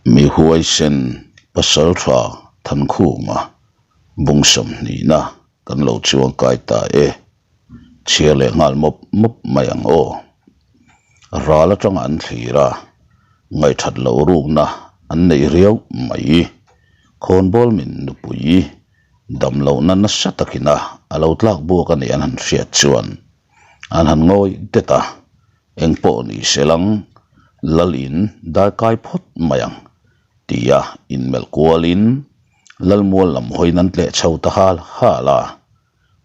Mi huaisen pasaltha Thankhuma bung sawmhnihna kan lo chuangkai ta e. Chhiar leh nghal mawp mawp mai ang aw. Ral atanga an thlir a, ngaihthat loh rukna an neih riau mai. Khawnbawl min nupui damlohna nasa takina a lo tlak buak a nih an han hriat chuan an han ngawi det a. Engpawh ni se lang, lal in daikai phawt mai ang, tia inmelh kualin Lalmual lam hawiin an tleh chho ta hal hal a.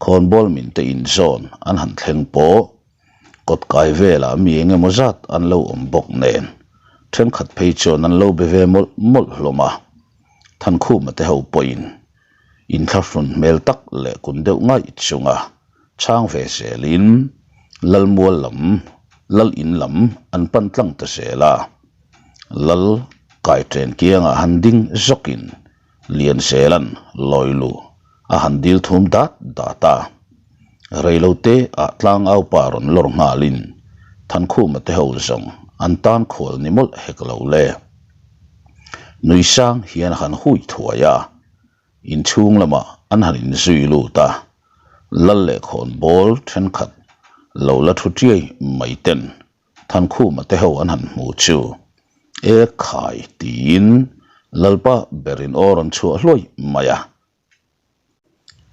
Khawnbawl min te inzawn an han thleng pawh kawtkai velah mi eng emaw zat an lo awm bawk nen thenkhat phei chuan an lo be ve mawlh mawlh hlawm a. Thankhuma te ho pawhin inthlahrun hmel tak leh kun deuh ngaih chunga chhang ve zelin Lalmual lam, Lal in lam an pan tlang ta zel a. Lal kaiṭen kiangah han ding zawkin Lianzela'n lawilu a han dil thum dat dat a. Reilote ah tlangaupa rawn lawr nghalin Thankhuma te ho zawng an tan khual ni mawlh hek lo le. Nui sang hian a han hui thuai a, inchhung lamah an han inzui lut a, Lal leh khawnbawl thenkhat lo la thu tiai mai ten Thankhuma te ho an han hmu chu e khai tiin Lalpa berin aw rawn chhuah hluai mai a.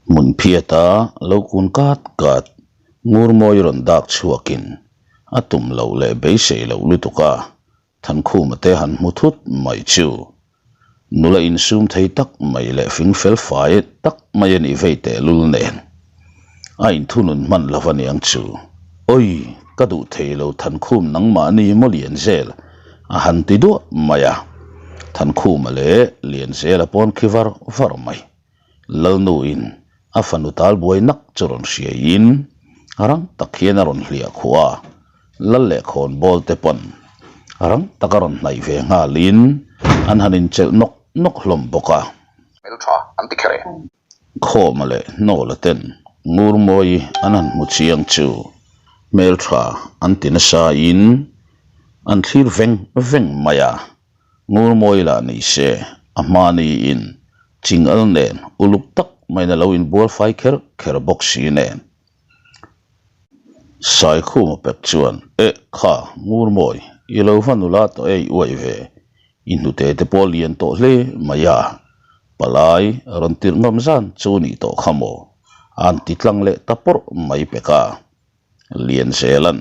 Hmun phiata lo kun kat kat Ngurmawi rawn dak chhuakin a tum loh leh beisei loh lutuk a Thankhuma te han hmu thut mai chu nula insum thei tak mai leh fing fel fai tak mai a nih vei tehlul nen a inthunun hman lo a niang chu. Awi! Ka duh thei lo Thankhum nangmahni maw Lianzel a han ti duah mai a, Thankhuma leh Lianzela pawn khi var var mai. Lalnuin a fanu tal buai nak chu rawn hriaiin rang tak hian a rawn hliah khuh a, Lal leh khawnbawl te pawn rang taka rawn hnaih ve nghalin an han inchelh nawk nawk hlawm bawk a. Hmeltha an ti kher e. Khawma leh Hnawla ten Ngurmawi an han hmu chiang chu hmeltha an ti nasa in an thlir veng veng mai a. Ngurmawi lah ni se, a hmaniin chingal nen uluk tak maiin a lo inbual fai kher kher bawk si nen. Saikhuma pek chuan, Eh kha, Ngurmawi, i lo va nula tawh ei uai ve, i hnute te pawh lian tawh hle mai a, palai rawn tirh ngam zan chu nih tawh kha maw? A'n ti tlang leh ta pawrh mai pek a. Lianzela'n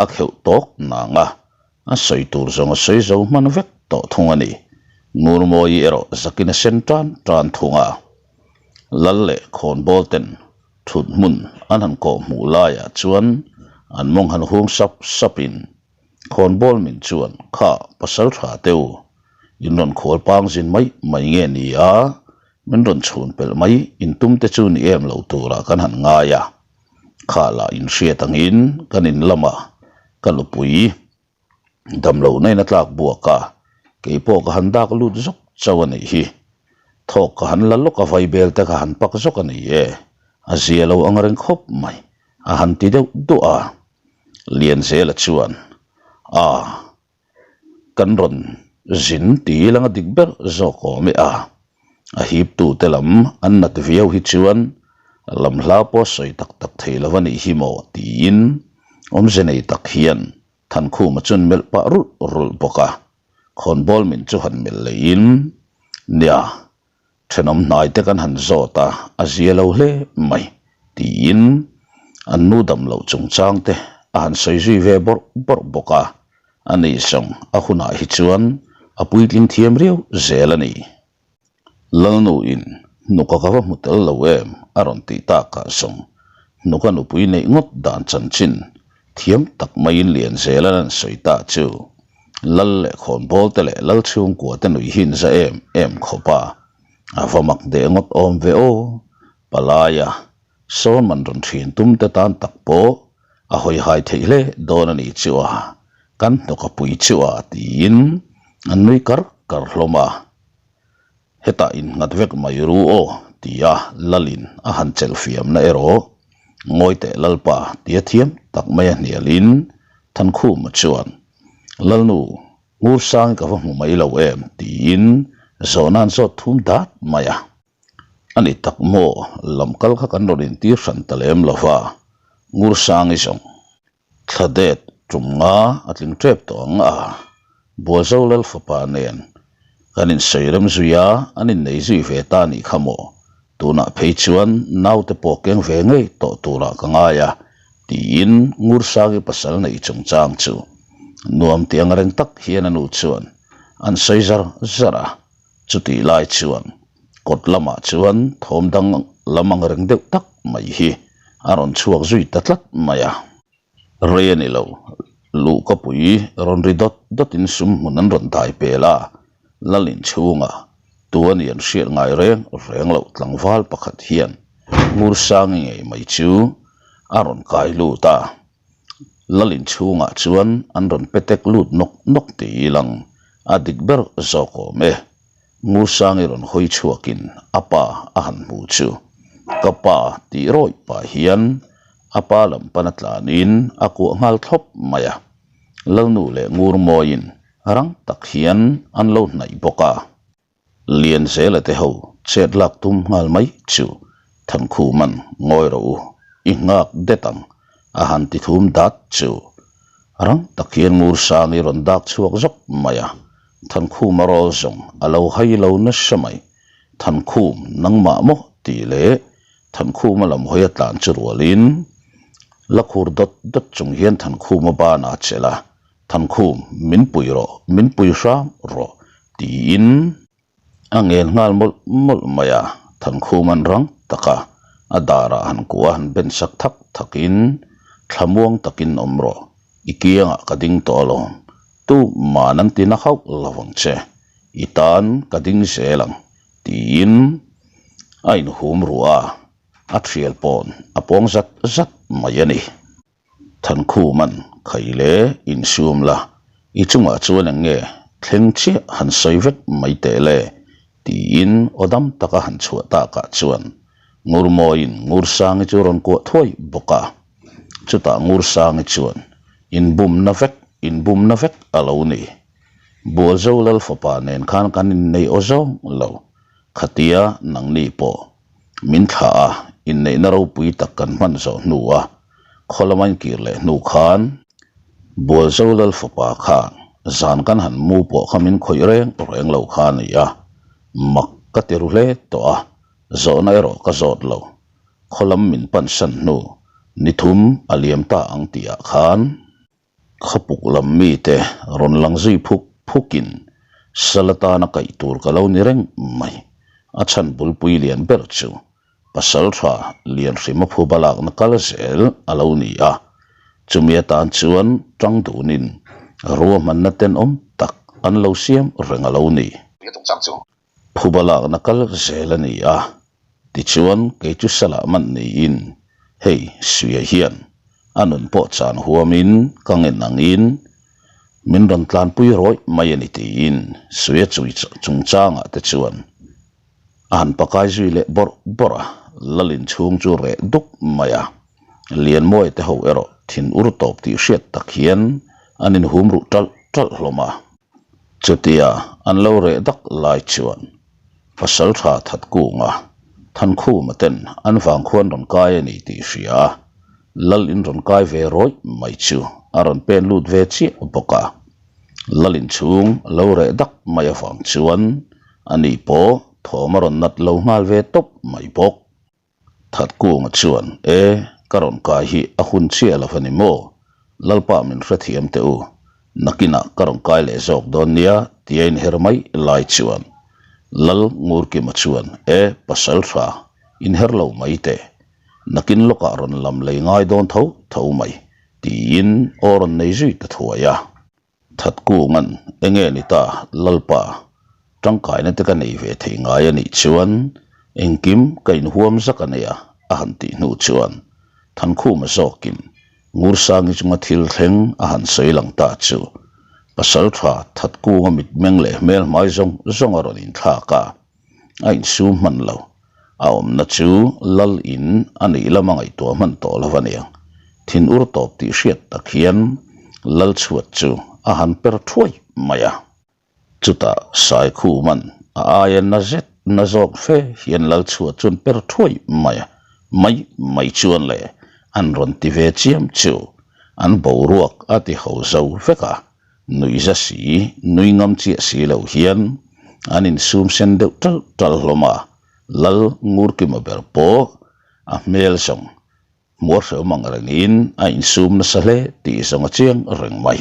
a kheuh tawk nang a, a sawi tur zawng a sawi zo hman vek tawh thung a ni. Ngurmawi erawh zakin a sen tan tan thung a. Lal leh khawnbawl ten thut hmun an han kawh hmuh laiah chuan an mawng han hung sap sapin khawnbawl min chuan kha pasal tha te u in rawn khual pang zin mai mai nge ni a, min rawn chhun pelh mai in tum te chu ni em lo turah kan han ngai a. Kha lah inhriat angin kan in lamah ka nupui damlo nain a tlak buak a, keipawh ka han dak lut zawk chauh a nih hi. Thawk ka han la lawk a vaibel te ka han pak zawk a ni e, a zia lo ang reng khawp mai, a han ti deuh duah a. Lianzela chuan, A. Kan rawn zin ti ilang a dik ber zawk awm e a, a hiptute lam an nat viau hi chuan lam hla pawh sawi tak tak thei lo a nih hi maw tiin awmze nei tak hian Thankhuma chuan melh pah rulh rulh bawk a, khawnbawl min chu han melh leiin nia Thenawm hnai te kan han zawt a, a zia lo hle mai, tiin an nu dam loh chungchang te a han sawi zui ve bawrh bawrh bawk a, ani zawng a hunah hi chuan a puitling thiam riau zel a ni. Lalnu in hnuka ka va hmu tel lo em a rawn tih takah zawng hnuka nupui neih ngawt dan chanchin thiam tak maiin Lianzela'n an sawi ta chu Lal leh khawnbawl te leh lal chhungkua te nui hi in za em em khawp a, a va mak deh ngawt awm ve aw. Palaia sawn man rawn thin tum te tan tak pawh a hawi hai theih hle dawn a ni chu a, kan hnawk a pui chu a tiin an nui kar kar hlawm a. Hetah innghat vek mai ru aw tia Lalin a han chelh fiamna erawh ngawi teh Lalpa tia thiam tak mai a hnialin Thankhuma chuan, Lalnu, Ngursangi ka va hmu mai lo em? tiin zawhna an zawt thum dat mai a. A ni tak maw, lam kal kha kan rawn intir hran ta lem lo va, Ngursangi zawng. Thla det tum nga a tling tep tawh ang a, Bualzo Lal fapa nen kan insawi rem zui a, an innei zui ve ta anih kha maw? Tunah phei chuan naute pawh keng ve ngei tawh turah ka ngai a, tiin Ngursangi pasal neih chungchang chu nuam ti ang reng tak hian a nu chuan an sawi zar zar a, chutih lai chuan kawt lamah chuan thawm dang lam ang reng deuh tak mai hi a rawn chhuak zui ta tlat mai a. Rei a ni lo, luhkapui rawn ri dawt dawtin sum hmun an rawn dai pel a, Lal inchhunga tu a ni an hriat ngai reng reng loh tlangval pakhat hian Ngursangi ngei mai chu a rawn kai lut a. Lal inchhungah chuan an rawn petek lut nawk nawk tih ilang a dik ber zawk awm e. Ngursangi rawn hawi chhuakin a pa a han hmu chu ka pa tih rawih pah hian a pa lam pana tlanin a kuah nghal thlawp mai a. Lalnu leh Ngurmawiin rang tak hian an lo hnaih bawk a. Lianzela te ho chet lak tum nghal mai chu Thankhuman ngawi rawh u, i nghak det ang a han ti thum dat chu rang tak hian Ngursangi rawn dak chhuak zawk mai a, Thankhuma rawl zawng a lo hai lo nasa mai. Thankhum nangmah maw tih leh Thankhuma lam hawi a tlan chu rualin la khur dawt dawt chung hian Thankhuma banah a chelh a, Thankhum, min pui rawh, min pui hram rawh, tiin a ngen nghal mawlh mawlh mai a. Thankhum an rang tak a, a darah han kuah a han ben sak thak thakin, Thlamuang takin awm rawh, i kiangah ka ding tawh alawm, tuman an ti na hauh lo ang che, i tan ka ding zel ang, tiin a inhum ruah a, a thial pawn a pawng zat zat mai a ni. Thankhuman khai le insum la, i chungah chuan eng nge thleng chiah han sawi vek mai teh le tiin aw dam taka han chhuah takah chuan Ngurmawiin Ngursangi chu rawn kuah thuai bawk a. Chutah Ngursangi chuan inbumna vek inbumna vek a lo ni. Bualzo Lal fapa nen khan kan innei aw zawng lo, khatia nangni pawh Min thlah a, inneihna ropui tak kan hman zawh hnu a, khaw lama inkir leh hnu khan Bualzo Lal fapa khan zan kan han mu pawh kha min khawih reng reng lo kha a ni a, mak ka ti ru hle tawh a, zawhna erawh ka zawt lo. Khaw lam min pansan hnu nithum a liam ta ang tihah khan. Khawpuk lam mite rawn lang zui phuk phukin sal atana kaih tur ka lo ni reng mai. A chhan bulpui lian ber chu pasal tha lian hrima phuba lakna kal zel a lo ni a. Chumi atan chuan tang dunin ruahmanna tenawm tak an lo siam reng a lo ni. Phuba lakna kal zel a ni a, tichuan kei chu salah man niin hei Suia hian a nun pawh chan huamin ka ngen angin min rawn tlanpui rawih mai a ni tiin Suia chungchangah te chuan a han pakai zui leh bawrh bawrh a, Lalin chhung chu reh duk mai a, Lianmawia te ho erawh thin ur tawp tih hriat tak hian an inhum ruh ṭalh ṭalh hlawm a. Chutia an lo reh dak lai chuan pasal tha that kunga Thankhuma ten an vang khuan rawn kai a ni tih hria a, Lal in rawn kai ve rawih mai chu a rawn pen lut ve chiah bawk a. Lal in chhung lo reh dak mai avang chuan ani pawh thawm a rawn nat lo nghal ve tawp mai bawk. Thatkunga chuan, E, ka rawn kai hi a hun chiah lo a ni maw? Lalpa min hrethiam teh u, nakinah ka rawn kai leh zawk dawn nia, tia inher mai lai chuan Lal Ngurkima chuan, E, pasal tha, inher lo mai teh, nakin lawkah rawn lam lei ngai dawn tho tho mai, tiin aw rawn nei zui ta thuai a. Thatkunga'n enge ni ta Lalpa, tangkaina te ka nei ve thei ngai a nih chuan engkim ka inhuam zak a nia a han tih hnu chuan Thankhuma zawkin Ngursangi chunga thil thleng a han sawi lang ta chu Pasaltha Thatkunga mitmeng leh hmel hmai zawng zawng a rawn inthlak a. A insum hman lo. A awmna chu Lal in a nih lama ngaihtuah hman tawh lo a niang. Thin ur tawp tih hriat tak hian Lal chhuat chu a han per thuai mai a. Chutah Saikhuman a aia na zet na zawk fe hian Lalchhuah chuan per thuai mai a, mai mai chuan le an rawn ti ve chiam chu an boruak a ti ho zo vek a, nuihza si, nui ngam chiah si lo hian an insum sen deuh tal tal hlawm a, Lal Ngurkima ber pawh a hmel zawng hmuar hrehawm ang rengin a insum nasa hle tih zawng a chiang reng mai.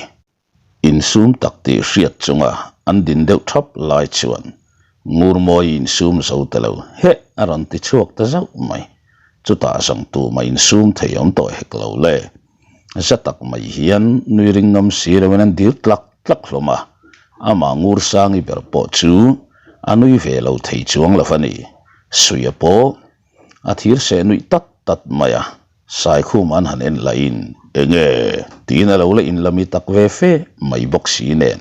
Insum tak tih hriat chunga an din deuh thap lai chuan Ngurmawi insum zo ta lo heh a rawn ti chhuak ta zauh mai. Chutah zawng tumah insum thei awm tawh hek lo le. Za tak mai hian nui ring ngam si loin an dir tlak tlak hlawm a, amah Ngursangi ber pawh chu a nui ve lo thei chuang lo a ni. Suia pawh A thir seh nuih tat tat mai a, Saikhum an han en lahin enge tiin a lo la inlami tak ve fe mai bawk si nen.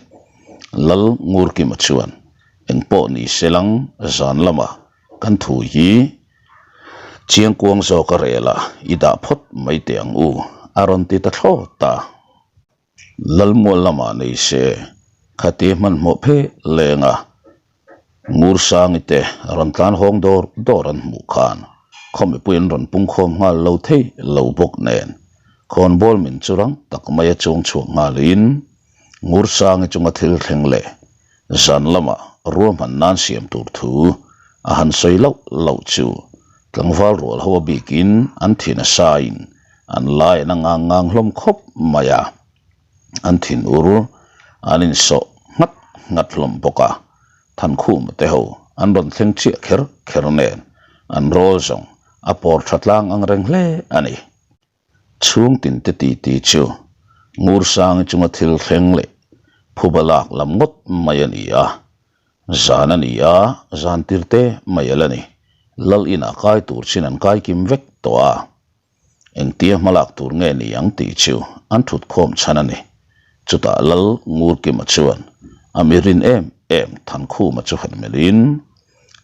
Lal Ngurkima chuan engpawh ni se lang zan lama kan thu hi Chiangkuang zawka rel a i dah phawt mai teh ang u a rawn ti ta thlawt a. Lalmual lamah nei se khati hmanhmawh phe leng a, Ngursangi te rawn tlan hawng dawr dawr an hmuh khan khaw mipui an rawn pungkhawm nghal lo thei lo bawk nen khawnbawl min chu rang tak mai a chuang chhuak nghalin Ngursangi chunga thil thleng leh zan lamah ruahman nan siam tur thu a han sawi loh loh chu tlangval rual ho a bikin an thin a sain An lain a ngang ngang hlawm khawp mai a, an thinur an insawh nghat nghat hlawm bawk a, Thankhuma te ho an rawn thleng chiah kher kher nen an rawl zawng a pawr tha tlang ang reng hle a ni. Chhungtin te titi chu Ngursangi chunga thil thleng leh phuba lak lam ngawt mai a ni a, Zan a ni a, zan tir te mai a la ni. Lal inah kai tur chin an kai kim vek tawh a. Engtia hmalak tur nge ni ang tih chu an thut khawm chhan a ni. Chutah Lal Ngurkima chuan a mi rin em em Thankhuma chu han melhin,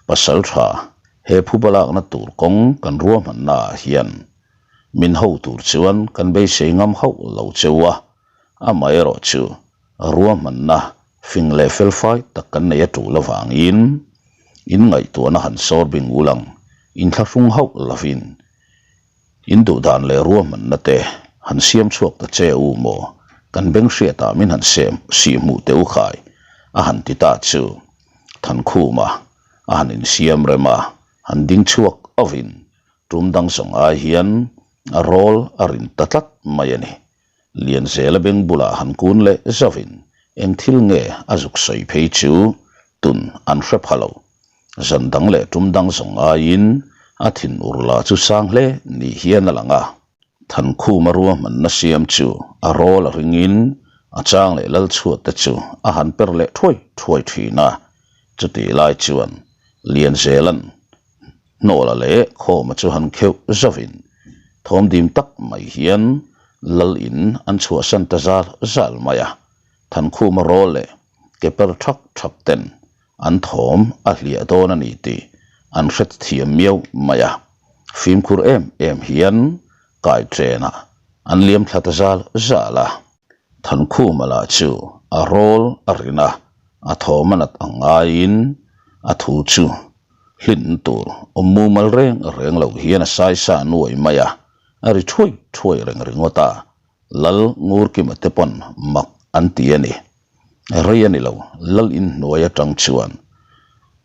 Pasal tha, he phuba lakna tur kawng kan ruahmanna ah hian min ho tur chuan kan beisei ngam hauh lo cheu a, amaherawhchu ruahmanna fing leh felfai tak kan nei a tul avangin in ngaihtuahna han sawr bing ul ang, inthlahrung hauh lovin In duhdan leh ruahmanna te han siam chhuak ta che u maw? Kan beng hriatah min han sem sih hmuh teh u khai, a han ti ta chu. Thankhuma a han insiam rem a, han ding chhuak auhin tum dang zawng ai hian a rawl a rin ta tlat mai a ni. Lianzela beng bulah han kun leh zauhin eng thil nge a zuk sawi phei chu tun an hre pha lo. Zan dang leh tum dang zawng aiin a thin ur la chu sang hle ni hian a lang a. Thankhuma ruahmanna siam chu a rawl a ringin a chang leh Lalchhuat te chu a han per leh thuai thuai thin a. Chutih lai chuan Lianzela'n Hnawla leh Khawma chu han kheuh zauhin thawmdim tak mai hian Lal in an chhuahsan ta zal zal mai a. Thankhuma rawl leh ke per thak thak ten an thawm a hliah dawn a ni tih an hre thiam miau mai a, fimkhur em em hian kai ṭenah an liam thla ta zal zal a. Thankhuma lah chu a rawl a rin a, a thawm a nat ang ngaiin a thu chu hlin tur awm mumal reng reng lo hian a saisa nuai mai a, a ri thuai thuai reng ringawt a, Lal Ngurkima te pawn mak an ti a ni. Rei a ni lo, Lal in hnuai atang chuan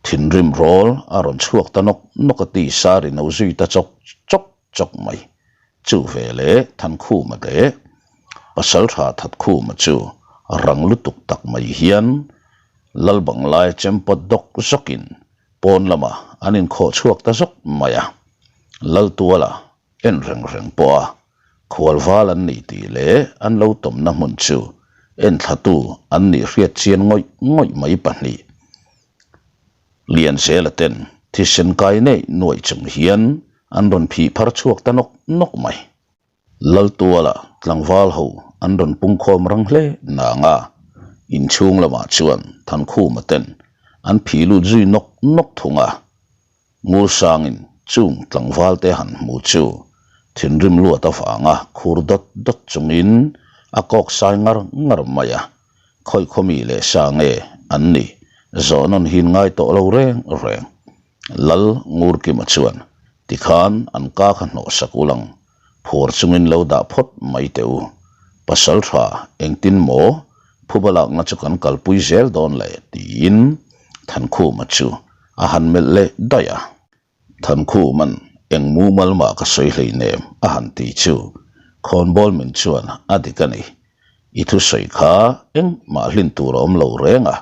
thinrim rawl a rawn chhuak ta nawk nawk a ti sa ri no zui ta chawk chawk chawk mai. Chu ve leh Thankhuma leh Pasaltha Thatkhuma chu rang lutuk tak mai hian Lal Banglai chempawt dawk zawkin pawn lamah an inkhawh chhuak ta zawk mai a. Lal Tuala En reng reng pawh a, khual val an ni tih leh an lo tawmna hmun chu enthlatu an nih hriat chian ngawih ngawih mai pahnih. Lianzela ten thisen kai neih nuaih chung hian an rawn phih phar chhuak ta nawk nawk mai. Laltuala tlangval ho an rawn pungkhawm rang hle nang a, inchhung lamah chuan Thankhuma ten an phih lut zui nawk nawk thung a. Ngursangin chung tlangvalte han hmu chu thinrim luat avanga khur dawt dawt chungin a kawk sai ngar ngar mai a. Khawi khawmi leh sa nge an nih zawh nawn hin ngai tawh lo reng reng. Lal Ngurkima chuan tikhan an ka kha hnawh sak ul ang, phur chungin lo dah phawt mai teh u. Pasal tha engtin maw phuba lakna chu kan kalpui zel dawn le tiin Thankhuma chu a han melh leh daih a. Thankhuman eng mumal mah ka sawi hleinem a han ti chu khawnbawl min chuan a dik a ni. I thusawi kha engmah hlin tur a awm lo reng a,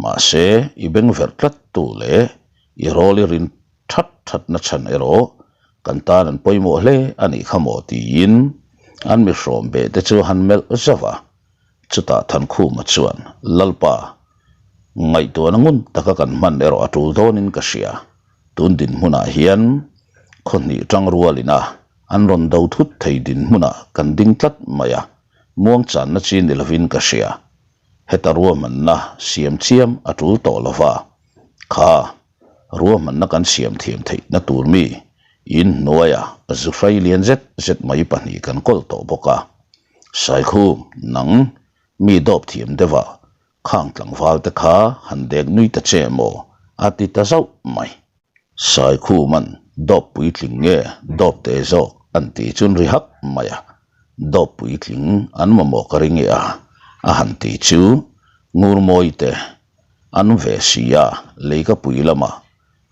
mahse i beng verh tlat tu leh i rawl i rin that that na chhan erawh kan tan an pawimawh hle a nih kha maw tiin an mi hrawm beh te chu a han melh zauh a. Chutah Thankhuma chuan, Lalpa, ngaihtuahna ngun taka kan hman erawh a tul dawnin ka hria. Tun dinhmunah hian khaw hnih tang rualin a an rawn do thut thei dinhmunah kan ding tlat mai a, muang channa chi ni lovin ka hria. Heta ruahmanna siam chiam a tul tawh lova, kha ruahmanna kan siam thiam theihna tur mi in hnuaia zu hrai lian zet zet mai pahnih kan kawl tawh bawk a. Saikhum, nang, mi dawp thiam deuh a, khang tlangval te kha han dek nui ta che maw? a ti ta zauh mai. Saikhuman dawp puitling nge dawp te zawk an tih chun ri hak mai a, dawp puitling an mamawh ka ring e a, a han ti chu Ngurmawi te an ve si a, leikapui lamah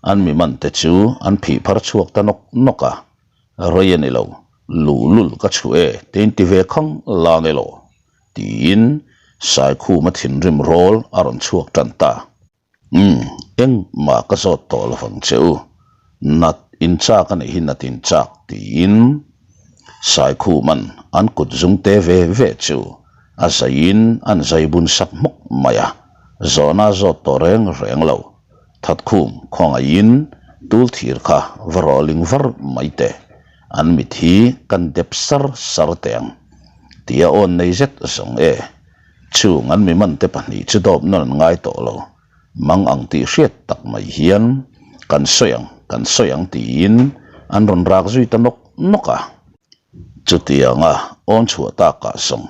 an mi man te chu an phih phar chhuak ta nawk nawk a, rei a ni lo, luhlul ka chhuh e te in ti ve khang lang elaw? Tiin Saikhuma thinrim rawl a rawn chhuak tan ta. Umm, engmah ka zawt tawh lo vang che u. Nat in chak a nih hi nat in chak tiin Saikhuman an kut zung te ve ve chu a zaiin an zai bun sak hmawk mai a, zawhna a zawt tawh reng reng lo. Thatkhum khawngaihin tul thir kha va rawling var mai teh, an mit hi kan dep sar sar teh ang tia awn nei zet zawng e. Chung an mi man te pahnih chu dawp nawn an ngai tawh lo. Mang ang tih hriat tak mai hian kan sawi ang, kan sawi ang tiin an rawn rak zui ta nawk nawk a. Chutianga awn chhuah takah zawng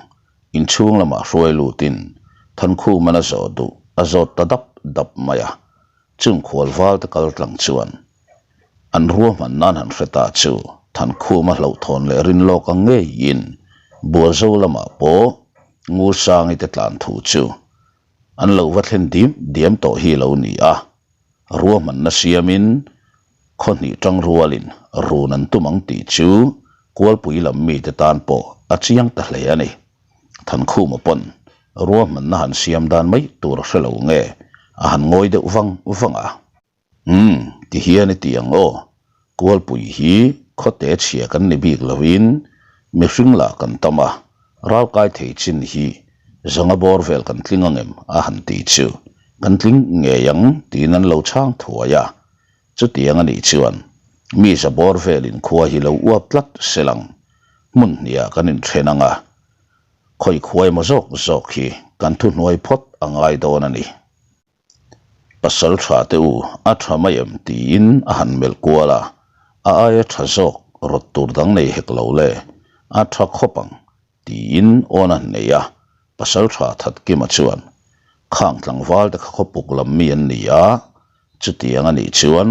inchhung lamah hruai lutin Thankhuman a zawh duh a zawt ta dap dap mai a. Chung khual val te kal tlang chuan An ruahman nan han hre ta chu Thankhuma hlauhthawn leh rin lawk ang ngeiin Bualzo lamah pawh Ngursangi te tlan thu chu an lo va thlen dim diam tawh hi lo ni a. Ruahmanna siamin khaw hnih tang rualin run an tum ang tih chu Kualpui lam mite tan pawh a chiang ta hle a ni. Thankhuma pawn ruahmanna han siam dan mai tur a hre lo nge a han ngawi deuh vang vang a. Umm, ti hian i ti ang aw. Kualpui hi khawte chhia kan ni bik loin mihring lah kan tam a, ralkai thei chin hi zanga bawr vel kan tling ang em a han ti chu kan tling ngei ang tiin an lo chhang thuai a. Chutiang a nih chuan mi za bawr velin khua hi lo uap tlat selang hmun hniah kan inthen ang a, khawi khuai maw zawk zawk hi kan thuhnuai phawt a ngai dawn a ni. Pasal tha te u, a tha mai em tiin a han melh kual a, a aia tha zawk rawt tur dang nei hek lo le, a tha khawp ang tiin awn a nei a, pasal tha Thatkima chuan khang tlangval te kha khawpuk lam mi an ni a, chutiang a nih chuan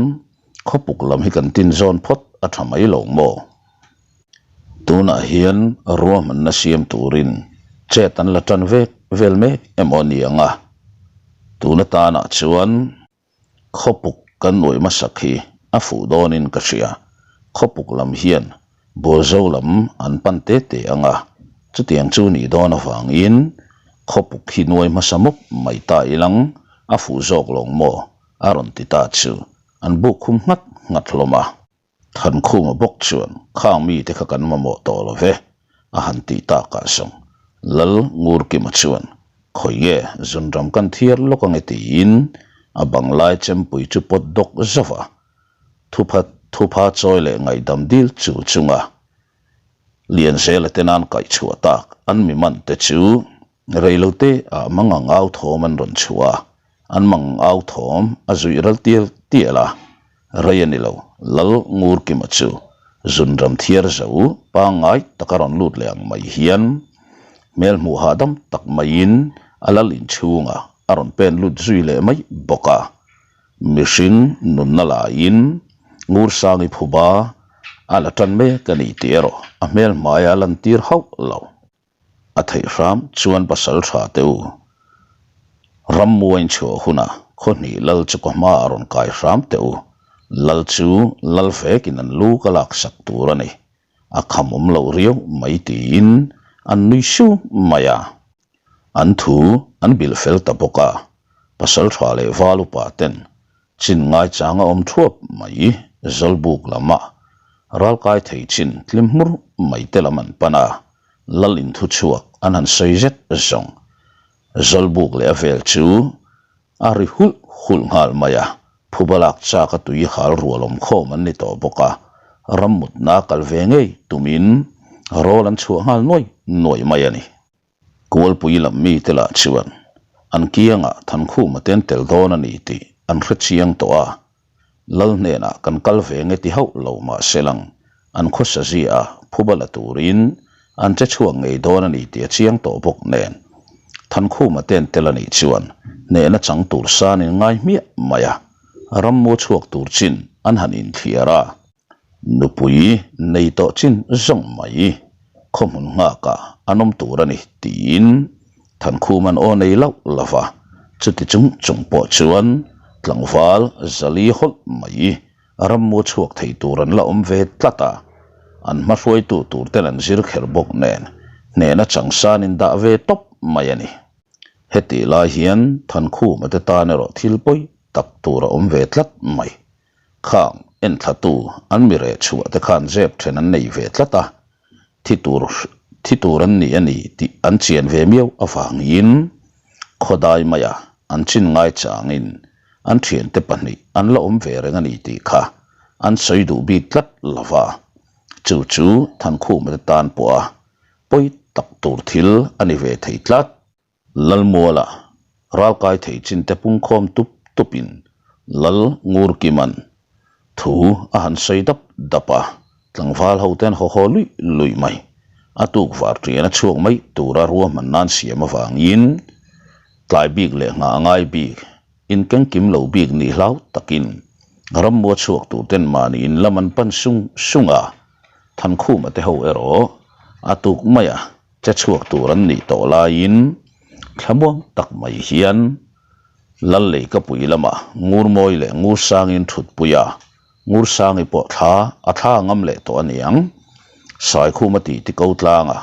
khawpuk lam hi kan tin zawn phawt a tha mai lo maw? Tunah hian ruahmanna siam turin chet an la tan vek vel mek emaw a ni ang a, tun atanah chuan khawpuk kan nuaih hmasak hi a fuh dawnin ka hria. Khawpuk lam hian Bualzo lam an pan te te ang a, chutiang chu nih dawn avangin khawpuk hi nuai hmasa mawp mai ta ilang a fuh zawk lawng maw a rawn ti ta chu an buk khum nghat nghat hlawm a. Thankhuma bawk chuan khang mite kha kan mamawh tawh lo ve, a han tih takah zawng Lal Ngurkima chuan khawi nge zunram kan thiar lawk ange tiin a banglai chempui chu pawt dawk zauh a, thupha thupha chawi leh ngaihdam dil chul chunga Lianzela te nan kaihchhuah tak an mi man te chu Reilote ah mang ang au thawm an rawn chhuah a, an mang au thawm a zuih ral tial tial a, rei a ni lo, Lal Ngurkima chu zunram thiar zo pangngai taka rawn lut leh ang mai hian hmel hmuh hahdam tak maiin a lal inchhungah a rawn pen lut zui leh mai bawk a. Mihring nunna laiin Ngursangi phuba a la tan mek a ni tih erawh a hmel hmaia a lantir hauh lo. A theih hram chuan pasal tha teh u. Rammuain chhuah hunah khaw hnih lal chu ka hmaah rawn kai hram teh u. Lal chu lal vekin an lu ka laksak tur a ni. A kham awm loh riau mai tiin an nui su mai a. An thu an bilh fel ta bawk a, pasal tha leh val upa ten chin ngaichang a awm thuap mai Zawlbuk lamah ralkai thei chin tlim hmur mai te lam an pan a, lal inthu chhuak an han sawi zet zawng. Zawlbuk leh a vel chu A ri hulh hulh nghal mai a, phuba lak chak a tui hal rual awm khawm an ni tawh bawk a, ram mutna kal ve ngei tumin rawl an chhuah nghal nuai nuai mai a ni. Kualpui lam mite lah chuan an kiangah Thankhuma te an tel dawn a ni tih an hre chiang tawh a, Lal hnenah kan kal ve nge ti hauh lo mah se lang, an khawsa zia a phuba la turin an che chhuak ngei dawn a ni tih a chiang tawh bawk nen. Thankhuma ten tel a nih chuan hnehna chang tur san in ngai hmiah mai a, rammu chhuak tur chin an han inthliar a. Nupui nei tawh chin zawng mai khawhmun nghakah an awm tur a ni tiin Thankhuman aw nei loh lo va, chuti chung chung pawh chuan tlangval zali hawlh mai rammu chhuak thei tur an la awm ve tlat a, an hma hruaitu tur ten an zir kher bawk nen hnehna changsan in dah ve tawp mai a ni. Hetih lai hian Thankhuma te tan erawh thil pawi tak tur a awm ve tlat mai. Khang enthlatu an mi reh chhuah te khan zep then an nei ve tlat a, thi tur thi tur an ni a ni tih an chian ve miau avangin khawdai maia an chin ngai changin an thiante pahnih an la awm ve reng a ni tih kha an sawi duh bik tlat lo va, chu chu Thankhuma te tan pawha pawi tak tur thil a ni ve thei tlat. Lalmuala ralkai thei chin te pungkhawm tup tupin Lal Ngurkiman thu a han sawi dap dap a, tlangval ho ten haw haw luih luih mai. A tuk var ṭian a chhuak mai tura ruahman nan siam avangin tlai bik leh nghah a ngai bik, inkengkim lo bik nih hlau takin rammua chhuak tur ten mahni in lam an pan sung sung a, Thankhuma te ho erawh a tuk mai a. Che chhuak tur an nih tawh laiin thlamuang tak mai hian Lal Leikapui lamah Ngurmawi leh Ngursangin thutpui a, Ngursangi pawh thla a thla ngam leh tawh a niang. Saikhum a tih ti ko tlang a,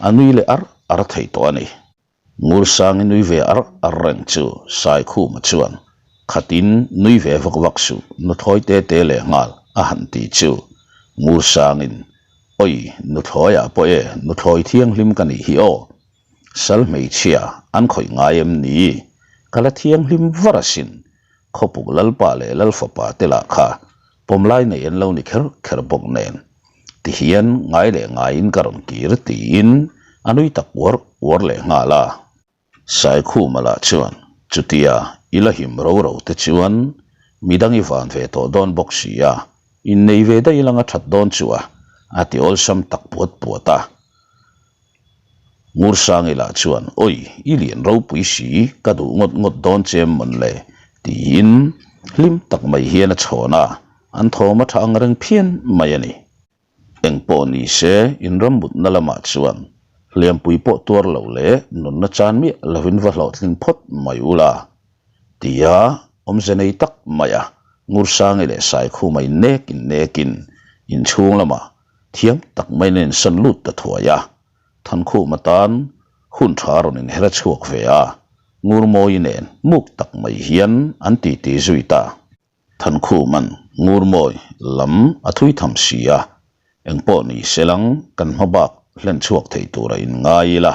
a nui leh ar ar thei tawh a ni. Ngursangi nui ve ar ar reng chu Saikhuma chuan khatin nui ve vak vak suh nuthlawi te te leh nghal a han ti chu Ngursangin Oi, nuthlawi ah pawh e, nuthlawi thianghlim ka nih hi aw. Sal hmeichhia an khawih ngai em ni? Ka la thianghlim var asin. Khawpuk Lalpa leh Lalfapa te lah kha pawmlai nei an lo ni kher kher bawk nen. Tihian ngai leh ngaiin ka rawn kir tiin a nui tak uar uar leh nghal a. Saikhuma lah chuan, Chutia, i la him ro ro te chuan midang i van ve tawh dawn bawk si a, innei ve daih lang a that dawn chu a, a ti awlsam tak puat puat a. Ngursangi lah chuan, Oi, i lian ropui si, ka duh ngawt ngawt dawn che em mawn le? tiin hlim tak mai hian a chhawn a, an thawm a tha ang reng phian mai a ni. Eng pawh ni se, inram mutna lamah chuan hliampui pawh tuar lo leh nunna chan miah lovin va hlawhtling phawt mai ula, tia awmze nei tak maia Ngursangi leh Saikhuma innek innekin inchhung lamah thiam tak maiin an insawn lut ta thuai a. Thankhuma tan hun tha rawn inher a chhuak ve a, Ngurmawi nen muk tak mai hian an titi zui ta. Thankhuman Ngurmawi lam a thui tham si a, engpawh ni se lang kan hma bak hlen chhuak thei tura in ngai ila.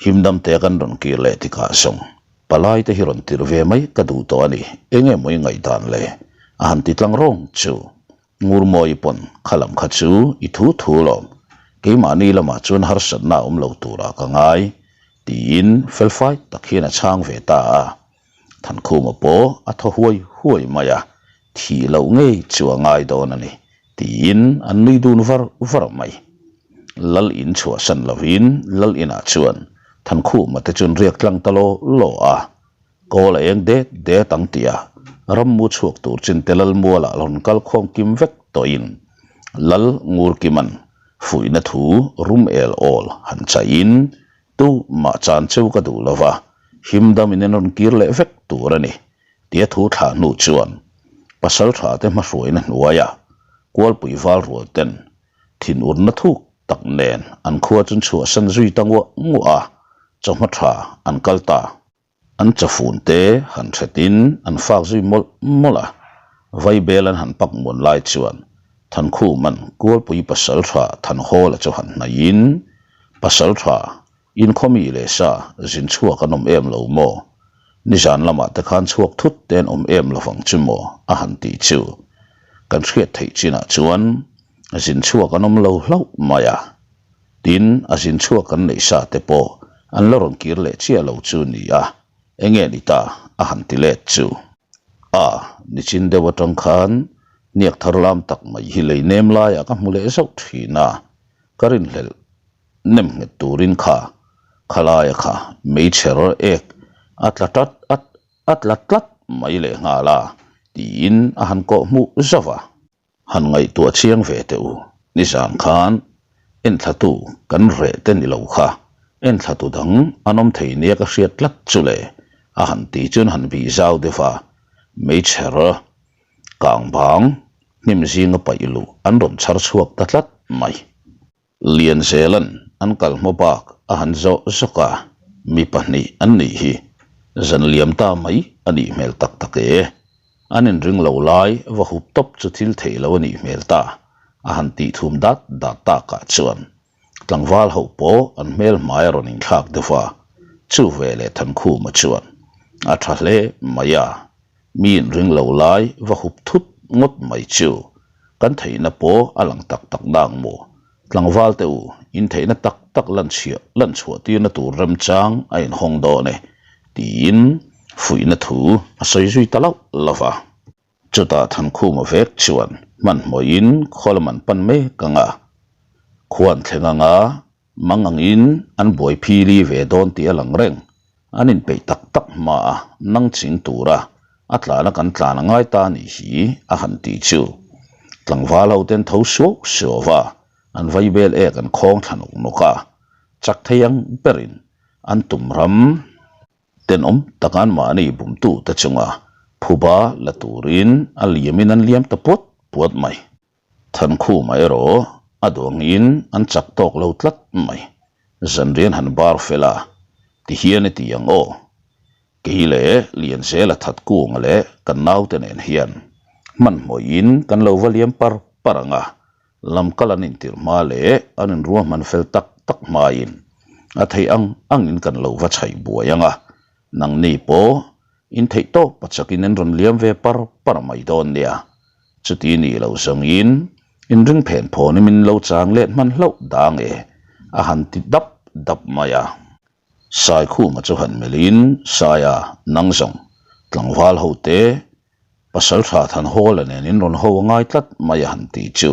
Himdam te kan rawn kir leh tikah zawng palai te hi rawn tir ve mai ka duh tawh a ni, enge maw i ngaihdan le? A han ti tlang rawng chu. Ngurmawi pawn kha lam kha chu i thu thu lawm, keimahni lamah chuan harsatna a awm lo turah ka ngai, tiin felfai tak hian a chhang ve ta a. Thankhuma pawh a thaw huai huai mai a, thih loh ngei chu a ngai dawn a ni, tiin an nui dun var var mai. Lal in chhuahsan lovin Lal inah chuan Thankhuma te chu an riak tlang ta law law a, kawl a eng det det ang tih a, rammu chhuak tur chin te Lalmualah rawn kal khawm kim vek tawhin Lal Ngurkiman fuihna thu rum el awl han chaihin tu mah chan cheu ka duh lova, him damin an rawn kir leh vek tur a ni tia thu thlah hnu chuan pasaltha te hmahruaina hnuaiah Kualpui val rual ten Thinurna thuk tak nen an khua chun chhuahsan zui ta nguah nguah a, chawhma tha an kal ta. An chafun te han hretin an fak zui mawlh mawlh a, Vaibel an han pak muan lai chuan Thankhuman Kualpui pasal tha Thanhawla chu han hnaihin, Pasal tha, inkhawmi leh sa zin chhuak an awm em lo maw? Nizan lamah te khan chhuak thut te an awm em lovang chu maw? a han tih chu kan hriat theih chinah chuan Zin chhuak an awm lo hlauh mai a, tin a zin chhuak kan neih sa te pawh an la rawn kir leh chiah lo chu ni a, enge ni ta a han ti let chu. A, nichin deuh atang khan hniak thar lam tak mai hi lei nem laiah ka hmu leh zauh thin a, ka rinhlelh nem nghet turin kha khalaia kha meichher ek a tla tat at a tla tlat mai leh nghal a, tiin a han kawh hmuh zauh a. Han ngaihtuah chiang ve teh u, nizan khan enthlatu kan reh te ni lo kha, enthlatu dang an awm thei nia ka hriat tlat chu le, a han ti chuan han bih zau deuh a, meichher kang bang hnim zinga paih luh an rawn chhar chhuak ta tlat mai. Lianzelan an kal hma bak a han zawh zawk a, mi pahnih an nih hi zan liam ta mai a nih hmel tak tak e. An inring lo lai va hup tawp chu thil theih lo a nih hmel ta a han tih thum dat dat takah chuan tlangval ho pawh an hmel hmai a rawn inthlak deuh a, chu veleh Thankhuma chuan a tha hle mai a, mi inring lo lai va hup thut ngawt mai chu Kan theihna pawh a lang tak tak nang maw? Tlangval te u, in theihna tak tak lan chhiah lan chhuah tirna tur remchang a inhawng dawn e, tiin fuihna thu a sawi zui ta lauh lauh va. Chutah Thankhuma vek chuan hmanhmawhin khaw lam an pan mek ang a, khua an thleng ang a, Mang angin an buai phili ve dawn tih a lang reng. An inpeih tak tak hma a, nang ching tura a tlana kan tlan a ngai ta nih hi a han tih chu. Tlangval ho ten tho suau suau va, an vaibel ek an khawng thla nawk nawk a, chak thei ang berin an tum ram. Tenawm taka an mahni bumtute chunga phuba la turin a liamin an liam ta puat puat mai. Thankhuma erawh a duangin an chak tawk lo tlat mai. Zanrian han bar fel a, tihian i ti ang aw. Kei leh Lianzela Thatkunga leh kan naute nen hian hmanhmawhin kan lo va liam par par ang a, lamkal an intirh hma leh an inruahman fel tak tak hmain a theih ang angin kan lo va chhaih buai ang a, nangni pawh in theih tawp a chakin in rawn liam ve par par mai dawn nia. Chuti nih loh zawngin inring phen phawn in min lo chang let hman hlauh dang e, a han ti dap dap mai a. Saikhuma chu han melhin, Saia, nang zawng, tlangval ho te, pasal tha Thanhawla nen in rawn ho a ngai tlat mai a han ti chu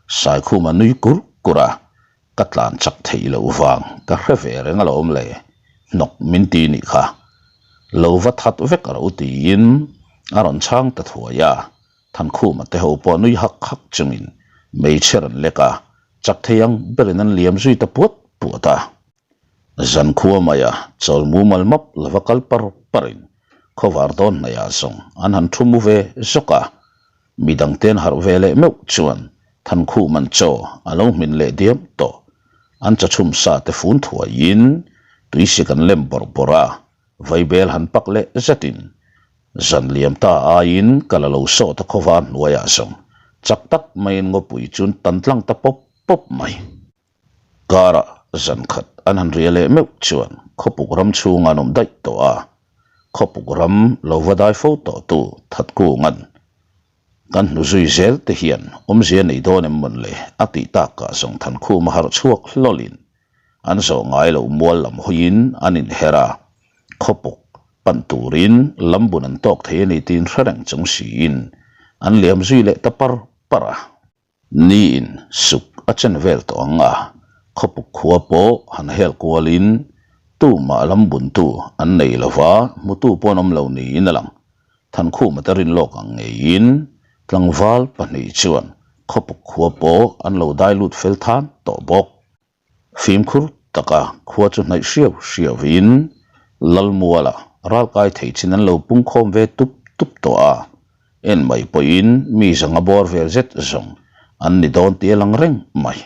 Saikhuma nui kur kur a, Ka tlan chak theih loh vang ka hre ve reng alawm le, hnawk min ti nih kha. Lo va that vek ro tiin a rawn chhang ta thuai a, Thankhuma te ho pawh nui hak hak chungin hmeichhe rawn lek a, chak thei ang berin an liam zui ta puat puat a. Zankhua maia chawl mumal map lova kal par parin khawvar dawn hnaihah zawng an han thu mu ve zawk a, Midang ten harh ve leh meuh chuan Thankhuman chaw a lo hmin leh diam tawh. An chawchhum sa te fun thuaiin tuisik an lem bawrh bawrh a, vaibel han pak leh zetin zan liam ta aiin ka la lo sawt a khawvar hnuaiah zawng chak tak maiin ngawpui chu an tan tlang ta pawp pawp mai. Karah zan khat an han ria leh meuh chuan khawpuk ram chhunga an awm daih tawh a, khawpuk ram lo va dai fo tawh tu Thatkunga'n kan hnu zui zel te hian awmzia nei dawn em mawn le a tih takah zawng Thankhuma harh chhuak hlawlin an zawh ngai lo mual lam hawiin an inher a, khawpuk pan turin lambun an tawk thei a ni tiin hre reng chung siin an liam zui leh ta par par a. Niin suk a chen vel tawh ang a, khawpuk khua pawh han hel kualin Tumah lam buntu an nei lo va, hmutu pawh an awm lo niin a lang. Thankhuma te rin lawk ang ngeiin tlangval pahnih chuan khawpuk khua pawh an lo dai lut fel than tawh bawk. Fimkhur taka khua chu hnaih hriau hriauin Lalmuala ralkai thei chin an lo pungkhawm ve tup tup tawh a, en mai pawhin mi zanga bawr vel zet zawng an ni dawn tih a lang reng mai.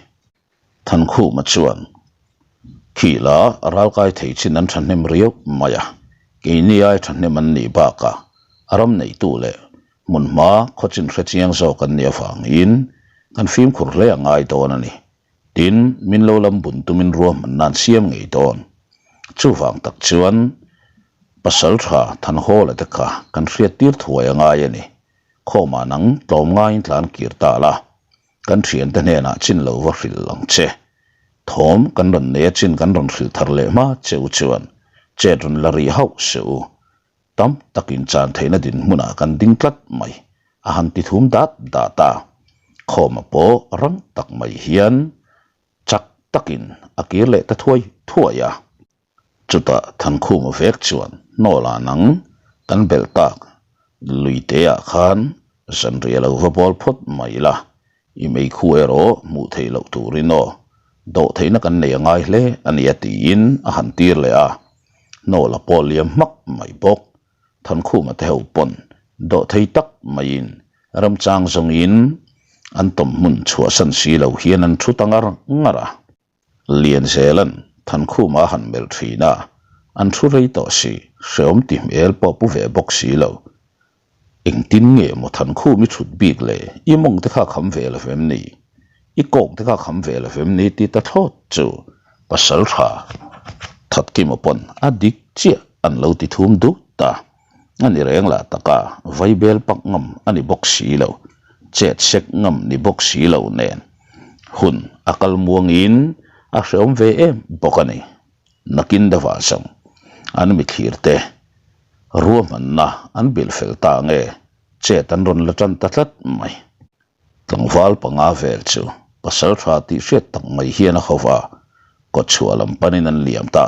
Thankhuma chuan, Khila ralkai thei chin an thahnem riau mai a, keini ai thahnem an nih bakah a ram neitu leh hmunhma khawchin hrechiang zawk an nih avangin kan fimkhur hle a ngai dawn a ni. Tin, min lo lam bun tumin ruahmanna an siam ngei dawn. Chuvang tak chuan pasal tha Thanhawla te kha kan hriattir thuai a ngai a ni. Khawmah nang tlawm ngaiin tlan kir ta la, kan thiante hnenah chin lo va hrilh ang che. Thawm kan rawn nei a chin kan rawn hrilh thar leh hma che u chuan chet rawn la rih hauh se u. Tam takin chan theihna dinhmunah kan ding tlat mai, a han ti thum dat dat a. Khawma pawh rang tak mai hian chak takin a kir leh ta thuai thuai a. Chutah Thankhuma vek chuan hnawla nang kan belh tak luiteah khan zanriah lo va bawl phawt mai la, I meikhu erawh hmuh theih loh turin aw, dawh theihna kan nei a ngai hle a nia tiin a han tir leh a, hnawl a pawl liam hmak mai bawk. Thankhuma te ho pawn dawh thei tak maiin ramchang zawngin an tawm hmun chhuahsan si lo hian an thu ta ngar ngar a. Lianzelan Thankhuma a han melh thin a, an thu rei tawh si, hreawm ti hmel pawh pu ve bawk si lo. Engtin nge maw Thankhum i thut bik le, i mawng te kha kham ve lo vem ni? I kawng te kha kham ve lo vem ni ti ta thlawt chu pasal tha Thatkima pawn a dik chiah an lo ti thum dut ta. A ni reng lah taka vaibel pak ngam a ni bawk si lo, chet sek ngam ni bawk si lo nen hun a kal muangin a hreawm ve em bawk a ni. Nakin deuhah zawng an mithlir te ruahmanna an bilh fel ta nge chet an rawn la tan ta tlat mai. Tlangval panga vel chu pasal tha tih hriat tak mai hian a ho va, kawtchhuah lam panin an liam ta.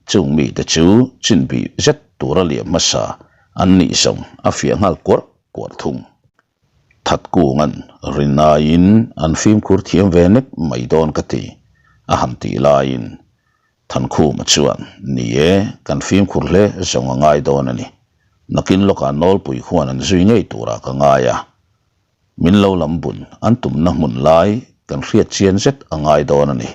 Chung mite chu chinbih zet tura liam hmasa an nih zawng a fiah nghal kuarh kuarh thung. Thatkunga'n rinaiin an fimkhur thiam ve nek mai dawn ka ti, a han tih laiin Thankhuma chuan, Ni e, kan fimkhur hle zawng a ngai dawn a ni. Nakin lawkah nawlpui khuan an zui ngei turah ka ngai a. Min lo lam bun an tumna hmun lai kan hriat chian zet a ngai dawn a ni.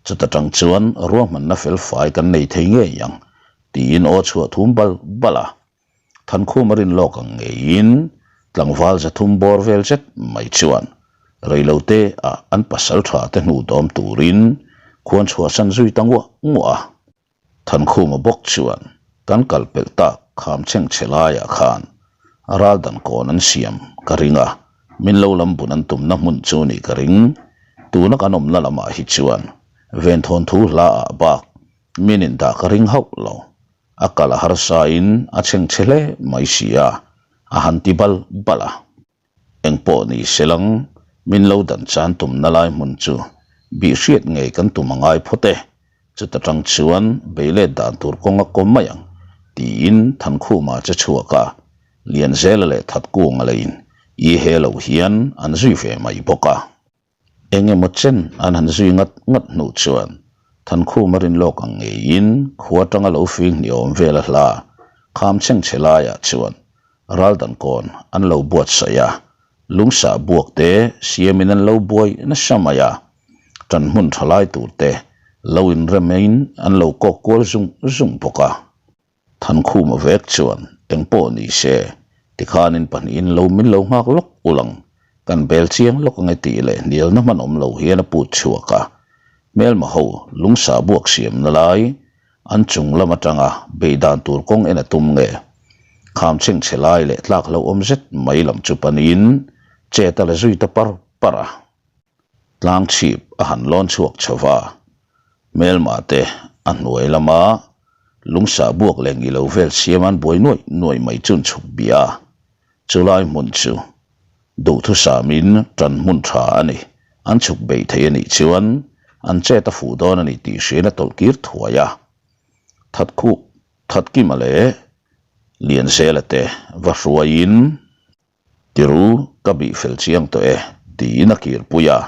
Chuta tang chuan ruahmanna fel fai kan nei thei ngei ang, tiin aw chhuah thum bal bal a. Thankhum a rin lawk ang ngeiin tlangval zathum bawr vel zet mai chuan reilote ah an pasal tha te hnu dawm turin khuan chhuahsan zui ta nguah nguah a. Thankhuma bawk chuan kan kal pelh tak kham chheng chhe laiah khan ral dan kawn an siam ka ring a, min lo lam bun an tumna hmun chu nih ka ring. Tuna kan awmna lamah hi chuan venthawn thu hla ah bak min indah ka ring hauh lo. A kal a harsa in a chheng chhe hle mai si a, a han ti bal bal a. Engpawh ni se lang, min lo dan chan tumna lai hmun chu bih hriat ngei kan tum a ngai phawt e, chuta tang chuan beilet dan tur kawng a kawm mai ang, tiin Thankhuma che chhuak a, Lianzela leh Thatkunga leiin i he lo hian an zui ve mai bawk a. Eng emaw chen an han zui ngat ngat hnu chuan Thankhuma rin lawk ang ngeiin khua atanga lo fing hniawm vel a hla kham chheng chhe laiah chuan raldan kawn an lo buatsaih a, lungsah buak te siamin an lo buai nasa mai a, tan hmun tha lai tur te lo inremin an lo kawk kual zung zung bawk a. Thankhuma vek chuan engpawh ni se, tikhanin pahnihin lo min lo nghak lawk ulh ang, kan bel chiang lawk ange tih leh hnialna hman awm lo hian a put chhuak a. Hmelma ho lungsa buak siamna lai an chung lam atanga beih dan tur kawng en a tum nge? Kham chhengchhe lai leh tlak lo awm zet mai lam chu panin chet a la zui ta par par a. Tlang chhip a han lawn chhuak chho va, hmelma te a hnuai lama lungsa buak leh ngilo vel siam an buai nuaih nuaih mai chun chhuk bia a, chulai hmun chu duhthusamin tan hmun tha a ni, an chhuk beih thei a nih chuan an chet a fuh dawn a ni tih hriain a tawlh kir thuai a. Thatkhu Thatkima leh Lianzela te va hruaiin Tiru ka bih fel chiang tawh e tiin a kirpui a,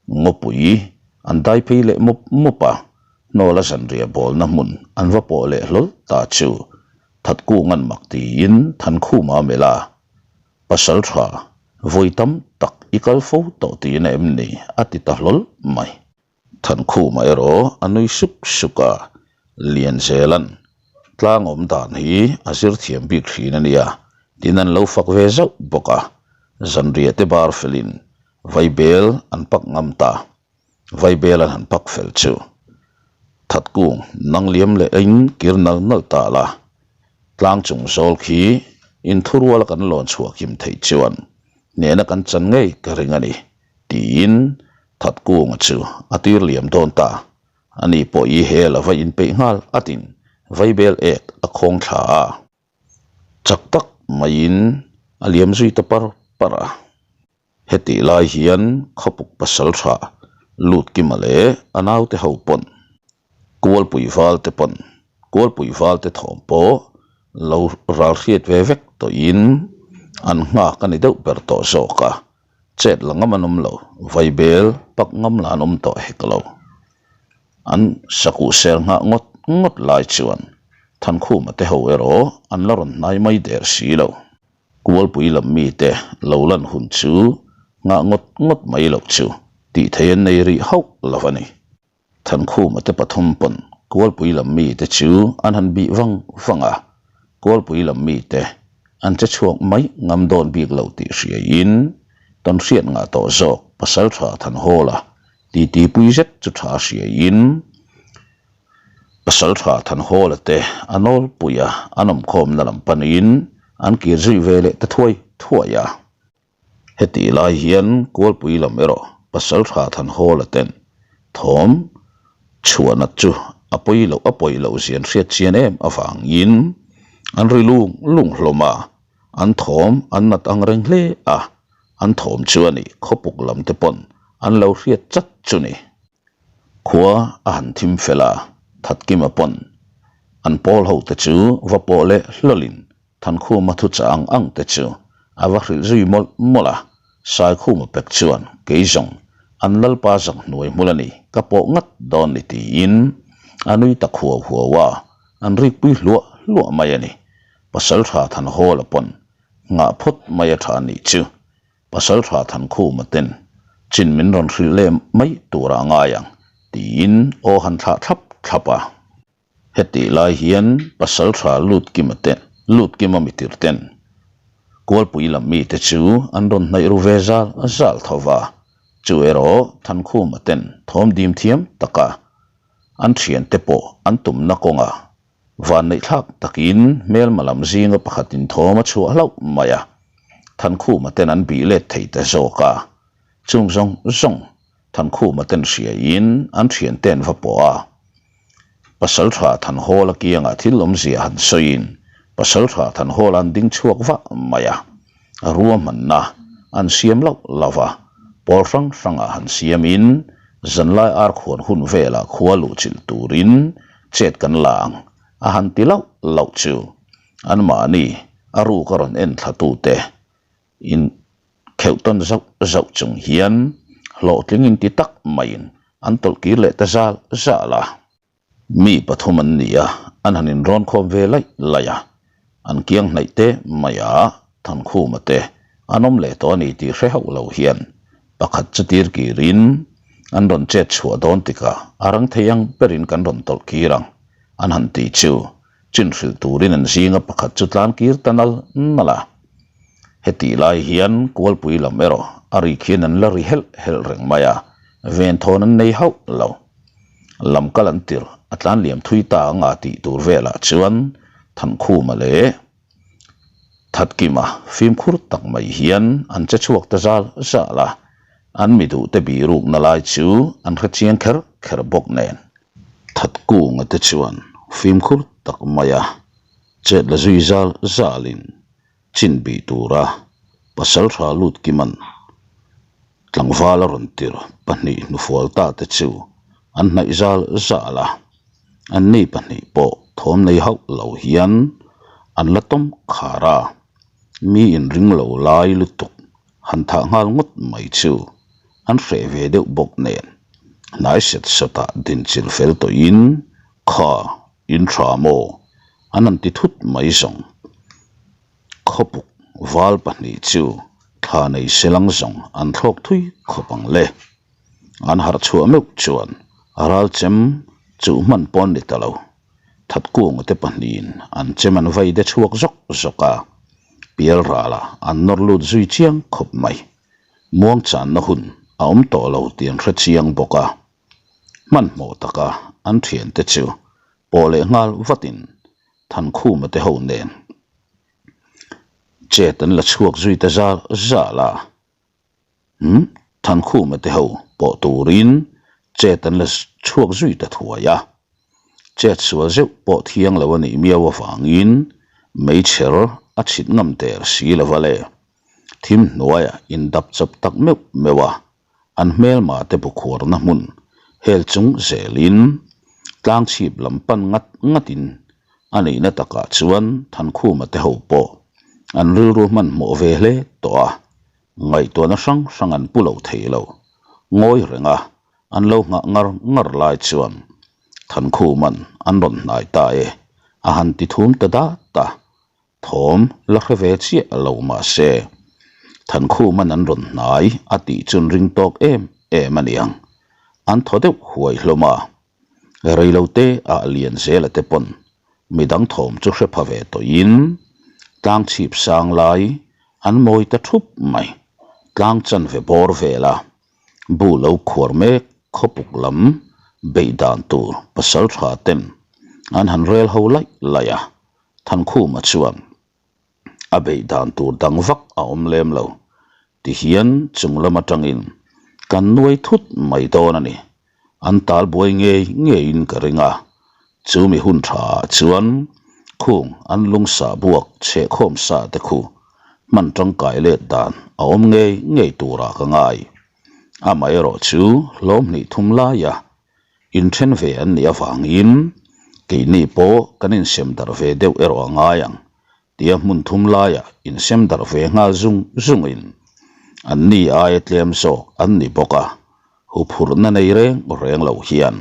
ngawpui an dai phei leh mup mup a, hnawla zanriah bawlna hmun an va pawh leh hlawl ta chu Thatkunga'n mak tiin Thankhuma a melh a, Pasal tha, vawi tam tak i kal fo tawh tiin a em ni a ti ta hlawl mai. Thankhuma erawh a nui suk suk a, Lianzela'n tlang awm dan hi a zir thiam bik thin a nia tiin an lo fak ve zauh bawk a, zanriah te bar felin vaibel an pak ngam ta, vaibel an han pak fel chu Thatkung nang liam leh in kir nal nal ta la, tlang chung zawl khi inthuruala kan lawn chhuah kim theih chuan hnehna kan chan ngei ka ring a ni. Tiin Thatkunga chu a tir liam dawn ta. Ani pawh i hel a va inpeih nghal atin vaibel ek a khawng thla a. Chak tak maiin a liam zui ta par par a. Hetih lai hian khawpuk pasal tha Lutkima leh a naute ho pawn Kualpui val te pawn Kualpui val te thawm pawh lo ral hriat ve vek tawhin an nghak a ni deuh ber tawh zawk a. Chet la ngam an awm lo, vaibel pak ngam lah an awm tawh hek lo. An sakuh sel nghah ngawt ngawt lai chuan Thankhuma te ho erawh an la rawn hnai mai der si lo. Kualpui lam mite lo lan hun chu nghah ngawt ngawt mai loh chu tih thei an nei rih hauh lo a ni. Thankhuma te pathum pawn Kualpui lam mite chu an han bih vang vang a, Kualpui lam mite an che chhuak mai ngam dawn bik lo tih hriaiin tawn hriat ngah tawh zawk Pasaltha Thanhawla titi pui zet chu tha hriaiin Pasaltha Thanhawla te a nawlpui a, an awmkhawmna lam panin an kir zui ve leh ta thuai thuai a. Hetih lai hian Kualpui lam erawh Pasaltha Thanhawla ten thawm chhuahna chu a pawi loh a pawi loh zian hriat chian em avangin an ri lung lung hlawm a, an thawm an nat ang reng hle a, an thawm chu a ni khawpuk lam te pawn an lo hriat chat chu ni. Khua a han thim fel a, Thatkima pawn an pawl ho te chu va pawh leh hlawlin Thankhuma thu chah ang ang te chu a va hrilh zui mawlh mawlh a, Saikhuma pek chuan kei zawng an lalpa zak hnuai hmul a ni, ka pawh ngat dawn ni tiin a nui ta khuau huau a, an rikpui hluah hluah mai a ni. Pasaltha Thanhawla pawn nghah phawt mai a tha nih chu Pasaltha Thankhuma ten chin min rawn hrilh leh mai turah a ngai ang tiin aw han thlah thlap thlap a. Hetih lai hian Pasaltha Lutkima te Lutkima mitir ten Kualpui lam mite chu an rawn hnaih ru ve zal zal tho va, chu erawh Thankhuma ten thawm dim thiam taka an thiante pawh an tumna kawnga vanneihthlak takin hmelma lam zinga pakhatin thawm a chhuah hlauh mai a, Thankhuma ten an bih let thei ta zawk a, chung zawng zawng Thankhuma ten hriaiin an thiante an va pawh a. Pasaltha Thanhawla kiangah thil awmzia han sawiin Pasaltha Thanhawla an ding chhuak vah mai a, a ruahmanna an siam loh lo va, pawl hrang hrangah han siamin zanlai arkhuan hun velah khua luhchilh turin chet kan la ang a han ti loh loh chu anmahni a ruk a rawn en thlatute In kheuh tawn zauh zauh chung hian hlawhtling inti tak maiin an tawlh kir leh ta zal zal a. Mi pathum an ni a, an han inrawn khawm ve laih laih a. An kiang hnaih te mai a, Thankhuma te an awm leh tawh a ni tih hre hauh lo hian pakhat chu tir kirin an rawn chet chhuah dawn tikah a rang thei ang berin kan rawn tawlh kir ang an han ti chu Chin hrilh turin an zinga pakhat chu tlan kir ta nal nal a. Hetih lai hian Kualpui lam erawh a rik hian an la ri helh helh reng mai a, venthawn an nei hauh lo. Lam kal an tirh a tlan liam thui ta anga tih tur velah chuan Thankhuma leh Thatkima fimkhur tak mai hian an che chhuak ta zal zal a, an mi duhte birukna lai chu an hrechiang kher kher bawk nen. Thatkunga te chuan fimkhur tak maia chet la zui zal zalin chin bih tura pasaltha lut kiman tlangval a rawn tir pahnih hnufual ta te chu an hnaih zal zal a, anni pahnih pawh. thawm nei hauh lo hian an la tawm khar a, mi inring lo lai lutuk han thah nghal ngawt mai chu an hreh ve deuh bawk nen hnai set sawtah dinchilh fel tawhin kha in tha maw an han ti thut mai zawng. Khawpuk val pahnih chu thla nei selang zawng an thlawk thui khawp ang le. An harh chhuah meuh chuan ral chem chuh hman pawn ni ta lo. Thatkunga te pahnihin an chem an vai de chhuak zawk zawk a, pial ralah an nawr lut zui chiang khawp mai. Muangchanna hun a awm tawh lo tih an hre chiang bawk a. Hmanhmawh taka an thiante chu pawh leh nghal vatin Thankhuma te ho nen chet an la chhuak zui ta zal zal a. Umm Thankhuma te ho pawh turin chet an la chhuak zui ta thuai a. Chet sual zeuh pawh thiang lo a nih miau avangin meichher a chhit ngam der si lo va le. Thim hnuaiah indap chawp tak meuh meuh a. An hmelma te bu khuarna hmun hel chung zelin tlang chhip lam pan ngat ngatin a nihna takah chuan Thankhuma te ho pawh an rilru hmanhmawh ve hle tawh a, ngaihtuahna hrang hrang an pu lo thei lo. Ngawi renga an lo nghah ngar ngar lai chuan Thankhuma'n an rawn hnai ta e a han ti thum ta dat a. Thawm la hre ve chiah lo mah se, Thankhuman an rawn hnai a tih chun ring tawk em em a niang. An thaw deuh huai hlawm a, reilote ah lian zela te pawn midang thawm chu hre pha ve tawhin tlang chhip sang lai an mawi ta thup mai. Tlang chanve bawr vela bu lo khuar mek khawpuk lam beih dan tur pasal tha ten an han rel ho laih laih a. Thankhuma chuan a beih dan tur dang vak a awm lem lo tihian chung lam atangin kan nuai thut mai dawn a ni. An tal buai ngei ngeiin ka ring a, chu mi hun tha ah chuan khung an lungsa buak chhehkhawm sa te khu hman tangkai let dan a awm ngei ngei turah ka ngai. Amaherawhchu hlawm hnih thum laia Inthen ve an nih avangin keini pawh kan insem darh ve deuh erawh a ngai ang tia hmun thum laiah insem darh ve nghal zung zungin an ni aia tlem zawk an ni bawk a, huphurhna nei reng reng lo hian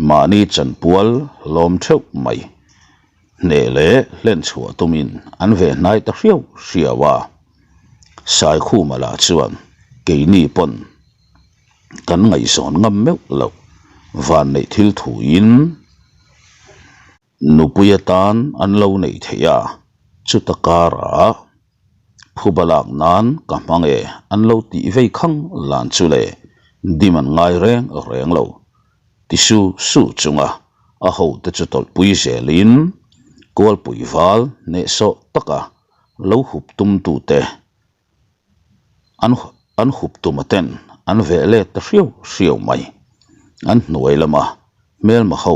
mahni chanpual hlawm theuh mai hneh leh hlen chhuah tumin an ve hnai ta hriau hriau a. Saikhuma lah chuan keini pawn. Kan ngaihzawn ngam meuh loh vanneih thil thuin nupui atan an lo neih theih a, chuta karah phuba lak nan ka hmang e an lo tih vei khang lan chu le dim an ngai reng reng lo ti su su chunga a hote chu tawlhpui zelin kualpui val hnehsawh taka lo hup tumtute An an hup tuma ten an veh let ta hriau hriau mai. An hnuai lama hmelma ho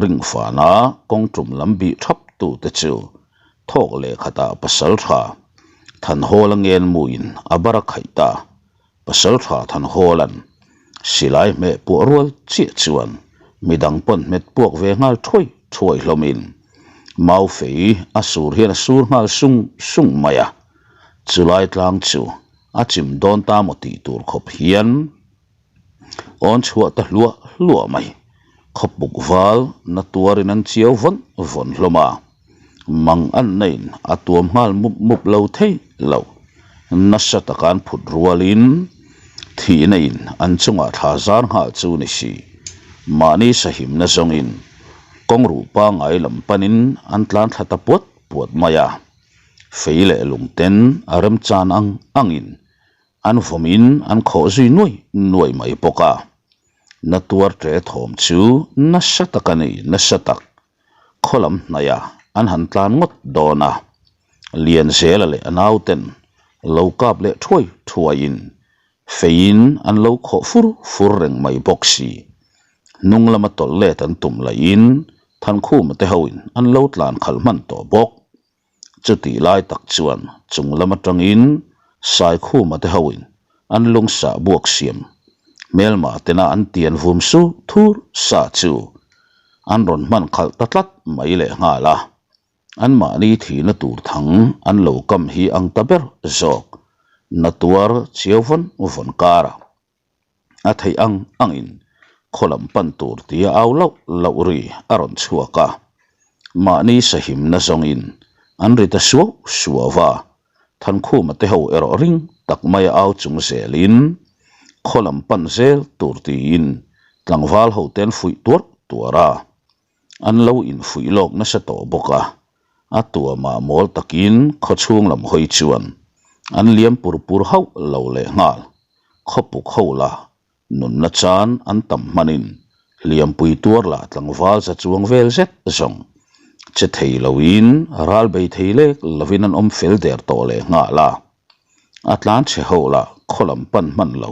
ring fana kawng tum lam bih thap tu te chu thawk leh khatah pasal tha Thanhawla ngen muin a bar a khaih ta. Pasal tha Thanhawla'n silai hmeh puah rual chiah chuan midang pawn hmet puak ve nghal thuai thuai hlawmin mau fei a sur hian a sur nghal sung sung mai a. Chulai tlang chu a chim dawn ta maw tih tur khawp hian awn chhuah ta hluah hluah mai. Khawpuk val na tuarin an chiau vawn vawn hlawm a, mang an neiin a tuam nghal mup mup lo thei lo. Nasa taka an phut rualin thihna in an chungah thla zar nghal chu ni si. Mahni sahimna zawngin kawng ruh pangngai lam panin an tlan thla ta puat puat mai a. Fei leh lungten a remchan ang angin an vawmin an khawh zui nuai nuai mai bawk a. Na tuar ṭe thawm chu nasa tak a ni, nasa tak. Khaw lam hnaihah an han tlan ngawt dawn a, Lianzela leh a nauten lo kap leh thuai thuaiin feiin an lo khawh fur fur reng mai bawk si. Hnung lama tawlh let an tum lahin Thankhuma te hoin an lo tlan khalh hman tawh bawk. Chutih lai tak chuan chung lam atangin Saikhuma te hoin an lungsah buak siam hmelma tena an tian vum su thur sa chu. An rawn hman khalh ta tlat mai lehnghal a. Anmahni thihna tur thang an lo kam hi ang ta ber zawk. Na tuar chiau vawn vawn karah a theih ang angin khaw lam pan tur tia au lauh lauh ri a rawn chhuak a. Mahni sahimna zawngin an ri ta suau suau va, Thankhuma te ho erawh ring tak maia au chung zelin khaw lam pan zel tur tiin tlangval ho te an fuih tuarh tuarh a. An lo infuih lawk nasa tawh bawk a, a tuamah mawl takin khaw chhung lam hawi chuan an liam pur pur hauh lo leh nghal. Khawpuk ho lah nunna chan an tam hmanin hliampui tuar lah tlangval za chuang vel zet zawng che thei loin ral bei thei lek lovin an awm fel der tawh leh nghal a. A tlan chhe ho lah khaw lam pan hman lo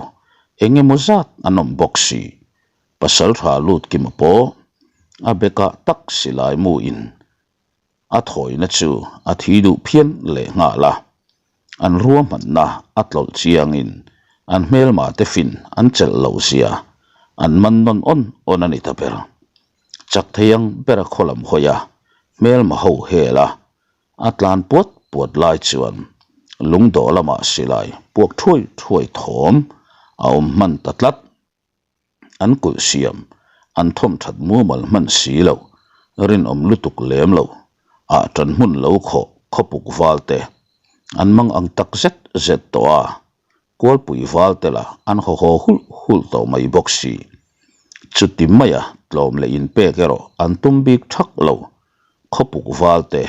eng emaw zat an awm bawk si. Pasal tha lut kima pawh a bekah tak silai mu in a thawina chu a thi duh phian leh nghal a, an ruahmanna a tlawlh chiangin an hmelma te fin an chelh loh zia an man nawn awn awn a ni ta ber. Chak thei ang ber a khaw lam hawi a, hmelma ho hel a, a tlan puat puat lai chuan lungdawh lamah silai puak thuai thuai thawm a awm hman ta tlat. An kulh siam, an thawm that mumal hman si lo, rinawm lutuk lem lo, ah tan hmun lo khawh khawpuk val te an mang ang tak zet zet tawh a, kualpui val te lah an haw haw hulh hulh tawh mai bawk si. Chuti maia tlawm leh inpek erawh an tum bik thak lo, khawpuk val te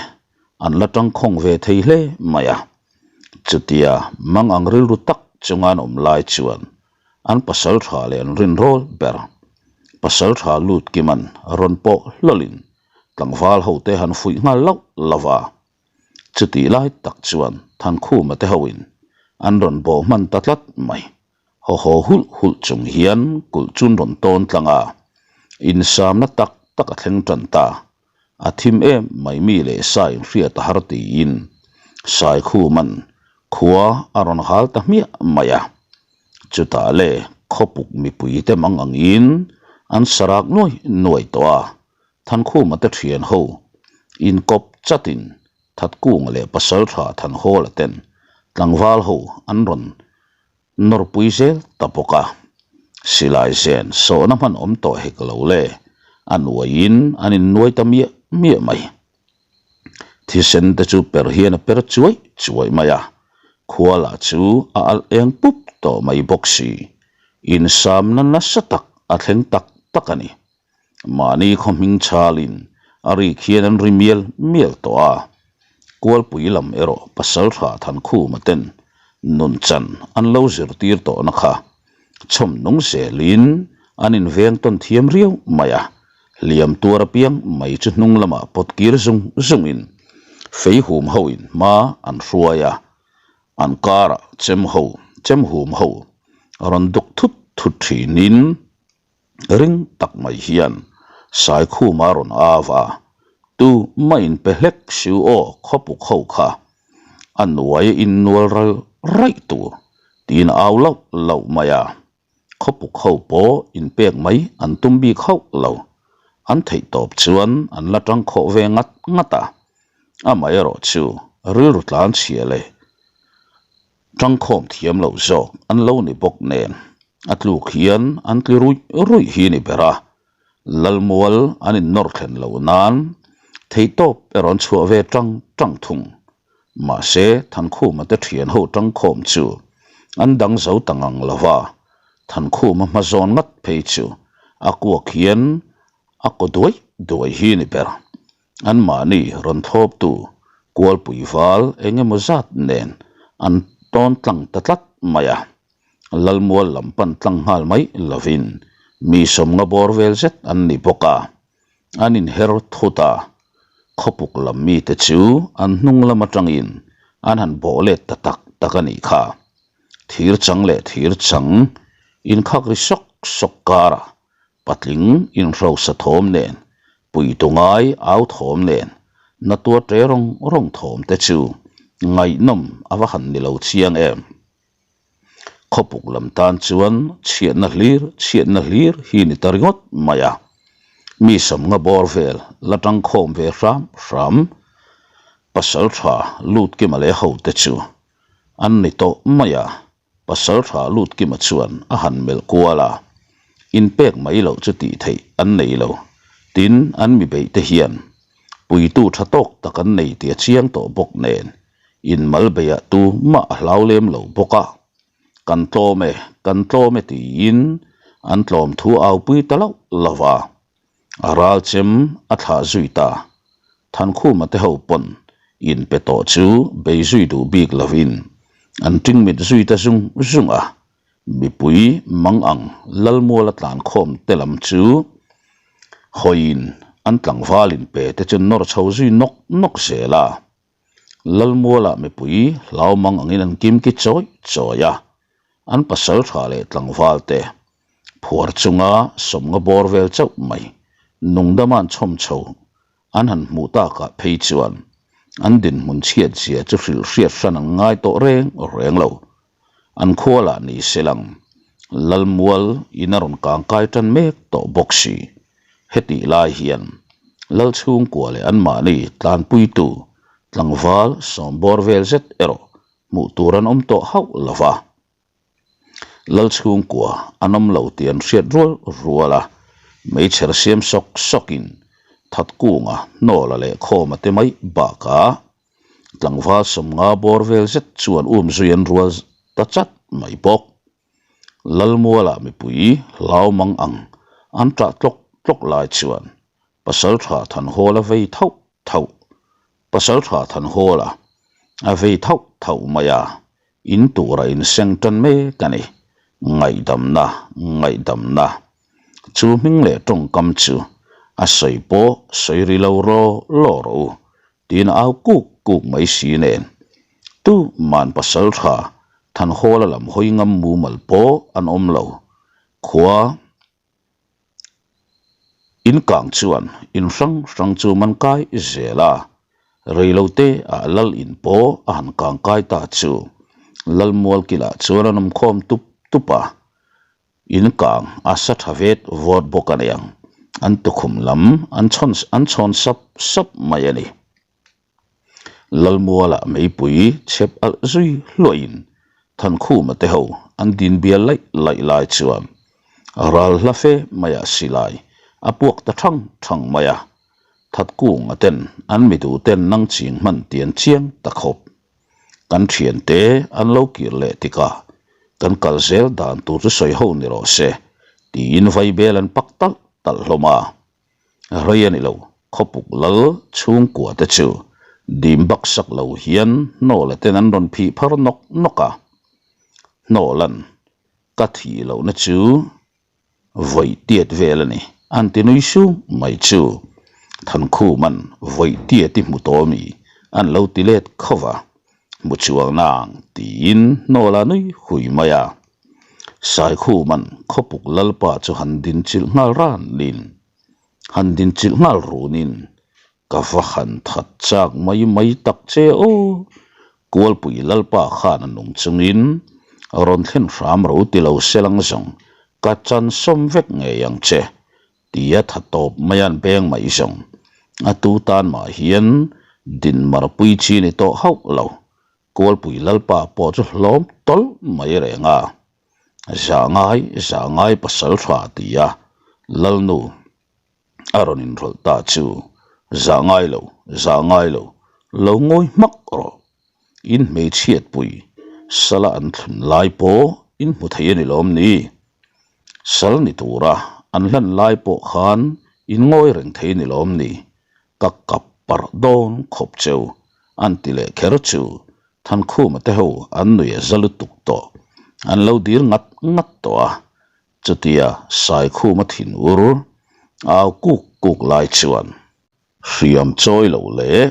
an la tangkhawng ve thei hle mai a. Chutia mang ang rilru tak chunga an awm lai chuan An pasal tha leh an rinrawl ber. Pasal tha lut kiman rawn pawh hlawlin tlangval ho te han fuih nghal lauh lauh a. Chutih lai tak chuan Thankhuma te hoin an rawn bawh hman ta tlat mai. Haw haw hulh hulh chung hian kulh chun rawn tawn tlang a, insamna tak tak a thleng tan ta. A thim em mai mi leh sa inhriat a har tiin Saikhuman khua a rawn hal ta hmiah mai a. Chutah le khawpuk mipui te mang angin an sarak nuai nuai tawh a, Thankhuma te thian ho inkawp chatin Thatkunga leh Pasaltha Thanhawla ten tlangval ho an rawn Nawrpui zel ta bawk a, silai zen sawhna hman awm tawh hek lo le, a nuaiin an innuai ta miah miah mai. Thisen te chu per hian a per chuai chuai mai a, khua lah chu a alh eng pup tawh mai bawk si, insamna nasa tak a thleng tak tak a ni. Mahni khaw hming chhalin a rik hian an ri mial mial tawh a, Kualpui lam erawh Pasaltha Thankhuma ten nun chan an lo zirtir tawhna kha chhawm nung zelin an inveng tawn thiam riau mai a, hliam tuar apiang mai chu hnung lamah pawt kir zung zungin fei hum hoin hma an hruai a, an karah chem ho chem hum ho rawn duk thut thut thinin. Ring tak mai hian Saikhuma rawn au a, Tu mah in pe hlek siu aw khawpuk ho kha, a nuai in nual ral raih tur tiin a au lauh lauh mai a, khawpuk ho pawh in pek mai an tum bik hauh lo, an theih tawp chuan an la tang khawh ve ngat ngat a, amaherawh chu rilru tlan chhia leh Tangkhawm thiam lo zawk an lo ni bawk nen a tluk hian an tli ruih ruih hi ni ber a, Lalmual an innawr thlen loh nan theihtawp erawh an chhuah ve tang tang thung. Mahse, Thankhuma te thian ho tangkhawm chu an dang zo ta ngang lo va, Thankhuma hma zawn ngat phei chu a kuak hian a kaw duai duai hi ni ber. Anmahni rawn thlawptu Kualpui val eng emaw zat nen an tawn tlang ta tlat mai a. Lalmual lam pan tlang nghal mai lovin mi sawmnga bawr vel zet an ni bawk a, an inher thut a. Khawpuk lam mite chu an hnung lam atangin an han bawh let ta tak tak a nih kha. Thir chang leh thir chang inkhak ri sawk sawk karah Patling inhrosa thawm nen, puitu ngai au thawm nen, na tuar ṭe rawng rawng thawm te chu ngaihnawm a va han ni lo chiang em. Khawpuk lam tan chuan chhiatna hlir chhiatna hlir hi ni ta ringawt mai a. Mi sawmnga bawr vel la tangkhawm ve hram hram Pasaltha Lutkima leh hote chu an ni tawh mai a. Pasaltha Lutkima chuan a han melh kual a, inpek mai loh chu tih theih an nei lo. Tin, an mi beih te hian puitu tha tawk tak an nei tih a chiang tawh bawk nen, inmal beiah tu mah a hlau lem lo bawk a. Kan tlawm e, kan tlawm e tiin an tlawm thu aupui ta loh lo va. A ral chem a thlah zui ta. Thankhuma te ho pawn inpe tawh chu bei zui duh bik lovin an tingmit zui ta zung zung a. Mipui mang ang Lalmuala tlankhawm te lam chu hawiin an tlangval inpe te chu nawr chho zui nawk nawk zel a. Lalmuala mipui hlau mang angin an kimki chawi chawi a, an pasal tha leh tlangval te phuar chunga sawmnga bawr vel chauh mai nungdama an chhawm chho an han hmuh takah phei chuan an dinhmun chhiat zia chu hrilh hriat hran an ngai tawh reng reng lo. An khua lah ni se lang Lalmual in a rawn kangkai tan mek tawh bawk si. Hetih lai hian Lalchhungkua leh anmahni tlanpuitu tlangval sawmbawr vel zet erawh hmuh tur an awm tawh hauh lo va. Lalchhungkua an awm lo tih an hriat rual rual a, meichher siam sawk sawkin Thatkunga hnawla leh khawma te mai bakah Tlangval sawmnga bawr vel zet chuan um zui an rual ta chat mai bawk. Lalmualah mipui hlau mang ang an ṭah tlawk tlawk lai chuan Pasalṭha Thanhawla vei thauh thauh Pasalṭha Thanhawla a vei thauh thauh mai a, in tura inseng ṭan mek a ni. Ngaihdamna, ngaihdamna. Chu hming leh ṭawngkam chu a sawi pawh sawi ri lo raw law rawh u. Tiin a au kuk kuk mai si nen. Tu man pasal tha Thanhawla lam hawi ngam mumal pawh an awm lo. Khua in kang chuan in hrang hrang chu man kai zel a, reilote ah lal in pawh a han kang kai ta chu Lalmualkilah chuan an awm khawm tup tup a. In kang a sa tha vet vawt bawk a niang, an tukhum lam an chhawn an chhawn sap sap mai a ni. Lalmualah meipui chhep alh zui hluahin Thankhuma te ho an din bial laih laih lai chuan ral hla fe maiah silai a puak ta thang thang mai a, Thatkunga ten an mi duh ten nang ching hman tian chiang ta khawp. Kan thiante an lo kir leh tikah kan kal zel dan tur chu sawi ho ni rawh se tiin vaibel an pak talh talh hlawm a. Rei a ni lo, khawpuk lal chhungkua te chu dim bak sak lo hian hnawla ten an rawn phih phar nawk nawk a. Hnawlan ka thih lohna chu Vawi tiat vel a ni. An ti nui sung mai chu. Thankhuman vawi tiat i hmu tawh mi? An lo ti let kho va. Hmu chuang nang tiin hnawla nui hui mai a. Saikhuman khawpuk lalpa chu han din chilh nghal ranin, han din chilh nghal runin, Ka va han that chak mai mai tak che aw. Kualpui Lalpa khan a nung chungin rawn thlen hram ro ti lo se lang zawng ka chan sawm vek ngei ang che tia tha tawp mai an beng mai zawng. A tu tan mah hian din marpui chi ni tawh hauh lo. Kualpui Lalpa pawh chu hlawm tawlh mai reng a. Zah ngai, zah ngai pasal tha tia Lalnu. A rawn inrawlh ta chu, Zah ngai lo, zah ngai lo, lo ngawi hmak rawh. In hmeichhiatpui sala an thlun lai pawh in hmu thei a ni lawm ni? Sal ni tura an hlan lai pawh khan in ngawi reng thei a ni lawm ni? Ka kap parh dawn khawp cheu, an ti leh kher chu Thankhuma te ho an nui a za lutuk tawh, an lo dil ngat ngat tawh a, Chutia Saikhuma thin ur au kuk kuk lai chuan hriam chawi lo leh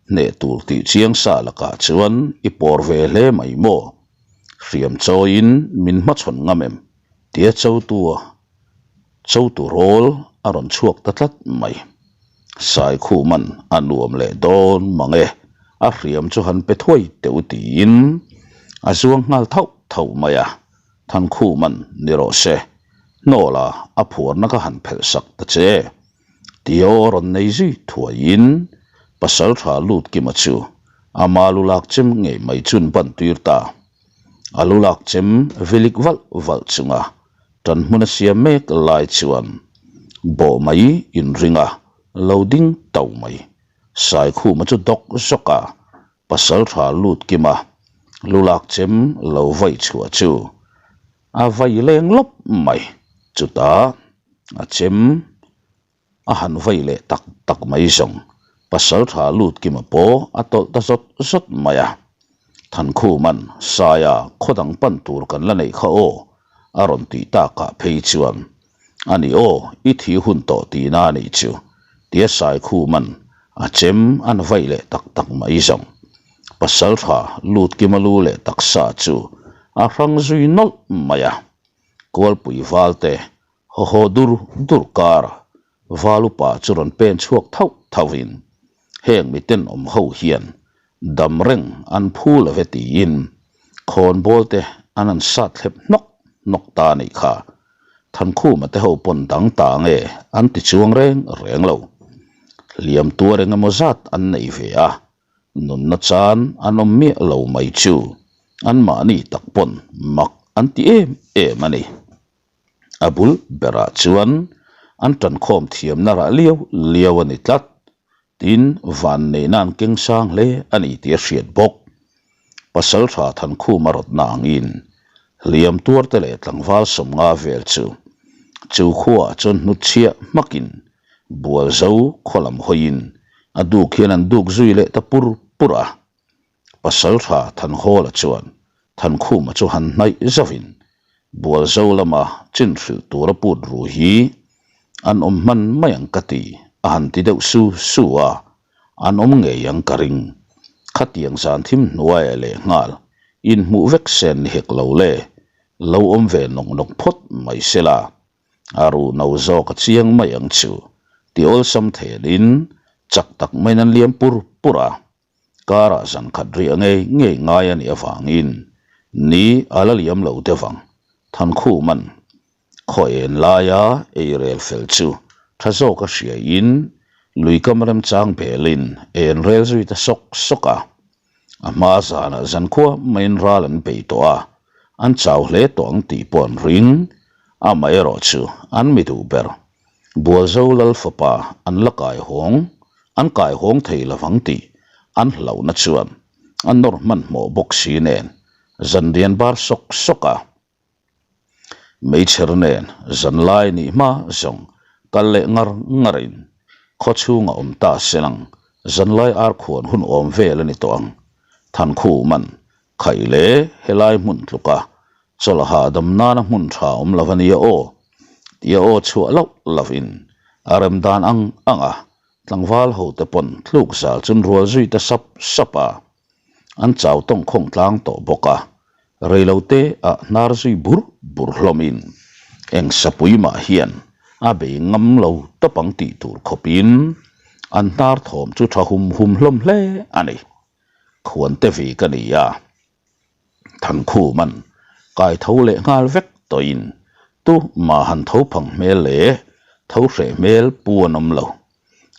hneh tur tih chiang sa lakah chuan i pawr ve hle mai maw? Hriam chawiin min hmachhawn ngam em? tia chotua chotu rawl a rawn chhuak ta tlat mai. Saikhuman a nuam leh dawn mang e, a hriam chu han pe thuai teuh tiin a zuang nghal thauh thauh mai a. Thankhuman ni rawh se, hnawla a phuarna ka han phelh sak ta che. Tia aw rawn nei zui thuaiin Pasalṭha Lutkima chu ama lu lak chem ngei mai chun ban tir ta. A lu lak chem vilik valh valh chunga ṭan hmun a siam mek lai chuan bawh mai inring a lo ding tau mai. Saikhuma chu dawk zawk a, Pasalṭha Lutkima lu lak chem lo vaih chhuah chu a vai leng lawp mai. Chutah a chem a han vai leh tak tak mai zawng. Pasalṭha Lutkima pawh a tawlh ta zawt zawt mai a. Thankhuman Saia khaw dang pan tur kan la neih kha aw a rawn tih takah phei chuan A ni aw, i thi hun tawh tihna a nih chu, tia Saikhuman a chem an vaih leh tak tak mai zawng. Pasalṭha Lutkima lu leh taksa chu a hrang zui nawlh mai a. Kualpui valte haw haw dur dur kar val upa chu rawn pen chhuak thauh thauhin heng miten awm ho hian dam reng an phu lo ve tiin khawnbawl te an han sat thlep hnawk hnawk ta a nih kha. Thankhuma te ho pawn dang ta nge an ti chuang reng reng lo. Hliam tuar eng emaw zat an nei ve a, nunna chan an awm miah lo mai chu anmahni tak pawn mak an ti em em a ni. A bul berah chuan an tankhawm thiamna rah liau liau a ni tlat. Tin, vanneihna an keng sang hle a ni tih a hriat bawk. Pasaltha Thankhuma rawtna angin hliam tuarte leh tlangval sawmnga vel chu chu khuaah chuan hnutchhiah hmakin Bualzo khaw lam hawiin a duk hian an duk zui leh ta pur pur a. Pasaltha Thanhawla chuan Thankhuma chu han hnaih zauhin Bualzo lama chin hrilh tura put ru hi an awm hman mai ang ka ti a han ti deuh su su a, an awm ngei ang ka ring. Khatiang zan thim hnuaiah leh nghal inhmuh vek sen ni hek lo le, lo awm ve nawk nawk phawt mai sela A ruh no zawk a chiang mai ang chu ti awlsam thelin chak tak maiin an liam pur pur a. Karah zan khat riah ngei ngei ngai a nih avangin ni a la liam lo deuh ang. Thankhuman khaw en laia ei rel fel chu tha zawk a hriain lui kam remchang belin en rel zui ta sawk sawk a. A hma zanah zankhua maiin ral an bei tawh a, an chau hle tawh ang tih pawh an ring. Amaherawhchu an mi duh ber. Bualzo lal fapa an la kai hawng, an kai hawng thei lovang tih an hlauhna chuan a nawr hmanhmawh bawk si nen zanrian bar sawk sawk a. Meichher nen zanlai nih hma zawng kal leh ngar ngarin khaw chhunga awm ta se lang zanlai ar khuan hun awm vel a ni tawh ang. Thankhuman Khaih le helai hmun tluka chawlh hahdam nana hmun tha awm lo a nia aw tia aw chhuah loh lovin a rem dan ang ang a, tlangval hote pawn tluk zal chun rual zui ta sap sap a, an chau tawng khawng tlang tawh bawk a, reilote ah hnar zui bur bur hlawmin eng sapui mah hian a bei ngam lo tawp ang tih tur khawpin an hnar thawm chu tha hum hum hlawm hle a ni. Khuante vi ka ni a, Thankhuman kai tho leh nghal vek tawhin tu mah han tho phang hmel leh tho hreh hmel pu an awm lo.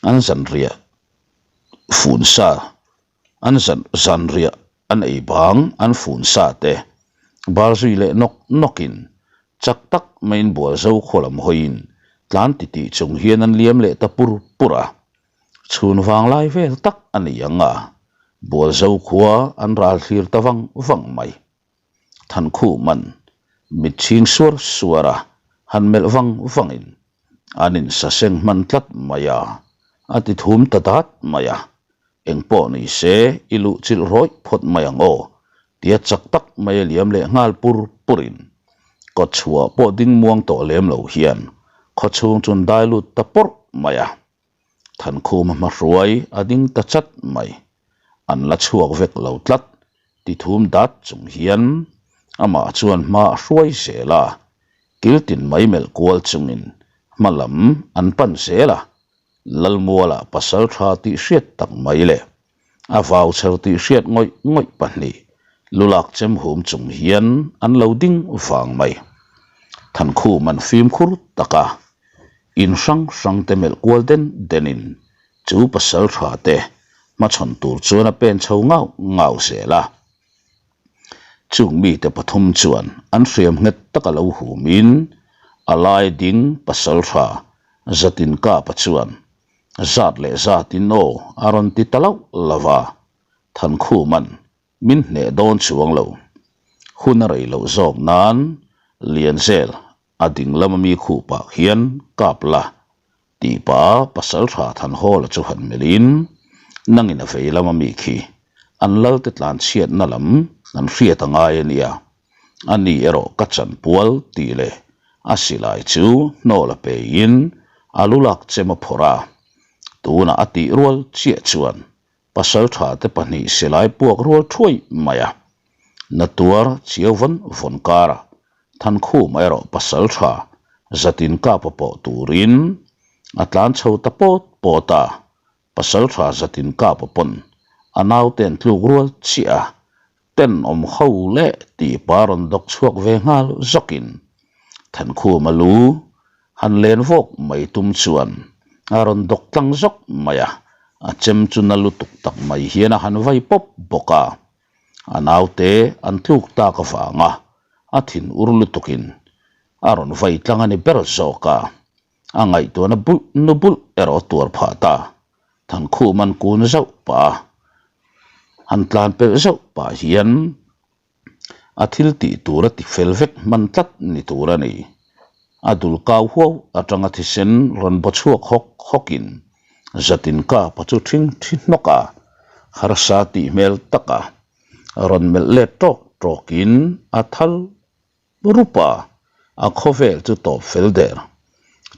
An zanriah fun sa an zan zanriah an ei bang an fun sa te bar zui leh nawk nawkin chak tak maiin Bualzo khaw lam hawiin tlan titih chung hian an liam leh ta pur pur a. Chhun vang lai vel tak a ni ang a, Bualzo khua an ral thlir ta vang vang mai. Thankhuman mit chhing suar suar a, han melh vang vangin an insaseng hman tlat mai a, a ti thum ta dat mai a. Engpawh ni se i luh chilh rawih phawt mai ang aw, tia chak tak mai a liam leh nghal pur purin kawtchhuah pawh ding muang tawh lem lo hian khawchhung chun dai lut ta pawrh mai a. Thankhuma hmahruai a ding ta chat mai. An la chhuak vek lo tlat ti thum dat chung hian amah chuan hma a hruai zel a, kiltin mai melh kual chungin hma lam an pan zel a, Lalmualah pasal tha tih hriat tak mai leh a vau chher tih hriat ngawih ngawih pahnih lulak chem hum chung hian an lo ding vang mai. Thankhum an fimkhur tak a. In hrang hrang te melh kual den den in chu pasal tha te hmachhawn tur chuan a pen chho ngau ngau zel a. Chung mite pathum chuan an hriam nghet taka lo hum in a lai ding pasal tha zatin kapa chuan zat leh zat in aw a rawn ti ta lauh lauh a, Thankhuman Min hneh dawn chuang lo. Hun a rei loh zawk nan Lianzel a ding lama mi khuh pah hian kap la tih pah Pasaltha Thanhawla chu han melhin nangin a vei lama mi khi an lalte tlanchhiatna lam an hriat a ngai a nia, a ni erawh ka chanpual tih leh a silai chu hnawl a peiin a lu lak chem a phawrh a, tunah a tih rual chiah chuan Pasaltha te pahnih silai puak rual thuai mai a, na tuar chiau vawn vawn karah Thankhuma erawh pasaltha zatin kapa pawh turin a tlan chho ta pawt pawt a, pasaltha zatin kapa pawn a naute an tluk rual chiah a, tenawm ho leh tih pa rawn dawk chhuak ve nghal zawkin Thankhuma lu han len vawk mai tum chuan a rawn dawk tlang zawk mai a, a chem chu na lutuk tak mai hian a han vai pawp bawk a, a naute an tluk tak avanga a thin ur lutukin a rawn vai tlang a ni ber zawk a, a ngaihtuahna bulh nu bulh erawh a tuar phah ta. Thankhum an kun zauh pah a, han tlan pelh zauh pah hian a thil tih tur a ti fel vek hman tlat ni tur a ni. A dul kau huau atanga thisen rawn baw chhuak hawk hawkin zatin kapa chu ṭhing ṭhi hnawk a, harsa tih hmel taka rawn melh let ṭawk ṭawkin a thal Rupa, a khawvel chu tawp fel der.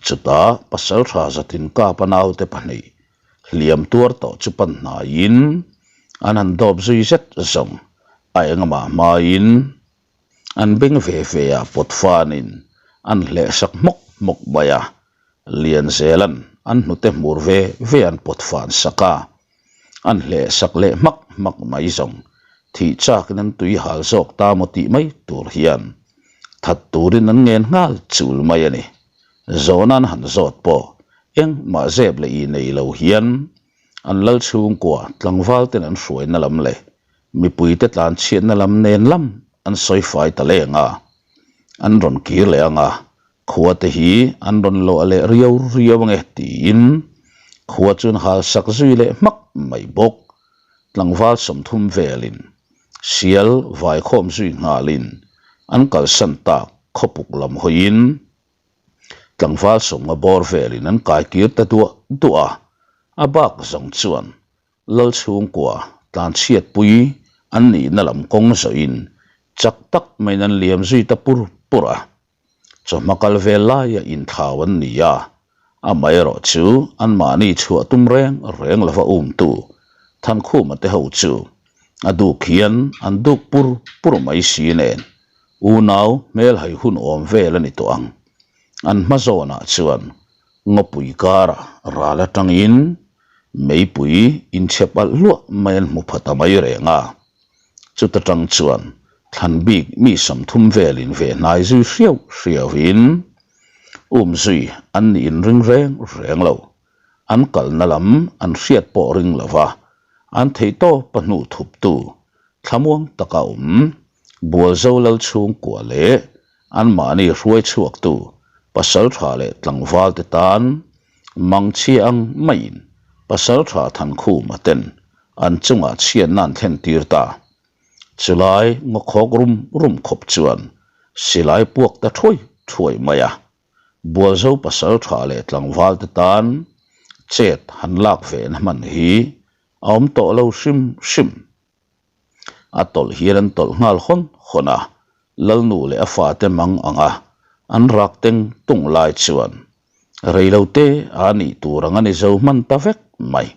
Chutah Pasaltha Zatin Kapa naute pahnih hliam tuar tawh chu pan hnaiin an han dawp zui zet zawng a engmah hmain an beng ve ve ah pawt fanin an hleh sak hmawk hmawk mai a, Lianzela'n an hnute hmur ve ve an pawt fan sak a. An hleh sak leh hmak hmak mai zawng, thih chakin an tui hal zawk ta maw tih mai tur hian that turin an ngen nghal chul mai a ni. Zawhna an han zawt pawh engmah zep leh ih nei lo hian an lal chhungkua tlangval ten an hruaina lam leh mipuite tlanchhiatna lam nen lam an sawi fai ta leng a, an rawn kir leh ang a, Khua te hi an rawn lawh leh riau riau ange tiin khua chu an hal sak zui leh hmak mai bawk. Tlangval 30 velin sial vaikhawm zui nghalin an kalsan tak khawpuk lam hawiin tlangval 50 bawr velin an kaikir ta duah duah a, a bak zawng chuan Lal chhungkua tlanchhiatpui an nihna lam kawng zawhin chak tak maiin an liam zui ta pur pur a. Chawhma kal vel laia inthlau an ni a, amaherawh chu anmahni chhuah tum reng reng lova umtu Thankhuma te ho chu a duk hian an duk pur pur mai si nen unau hmelhai hun awm vel a ni tawh ang. An hma zawnah chuan ngawpui karah ral atangin meipui inchhep alh hluah mai an hmu pha ta mai reng a. Chuta tang chuan thlan bik mi 30 velin ve hnai zui hriau hriauin um zui an nih inring reng reng lo. An kalna lam an hriat pawh ring lo va, an theihtawp a hnuh thuptu thlamuang taka awm Bualzo lal chhungkua leh anmahni hruai chhuaktu pasaltha leh tlangvalte tan mangchhia ang maiin pasaltha Thankhuma ten an chungah chhiatna an thlen tir ta. Chulai ngawkhawk rum rum khawp chuan silai puak ta thuai thuai mai a. Bualzo pasaltha leh tlangvalte tan chet han lak vehna hman hi a awm tawh lo hrim hrim. A tawlh hian an tawlh nghal hawn hawn a, Lalnu leh a fate mang ang a, an rak teng tung lai chuan reilote a nih tur ang a ni zo hman ta vek mai.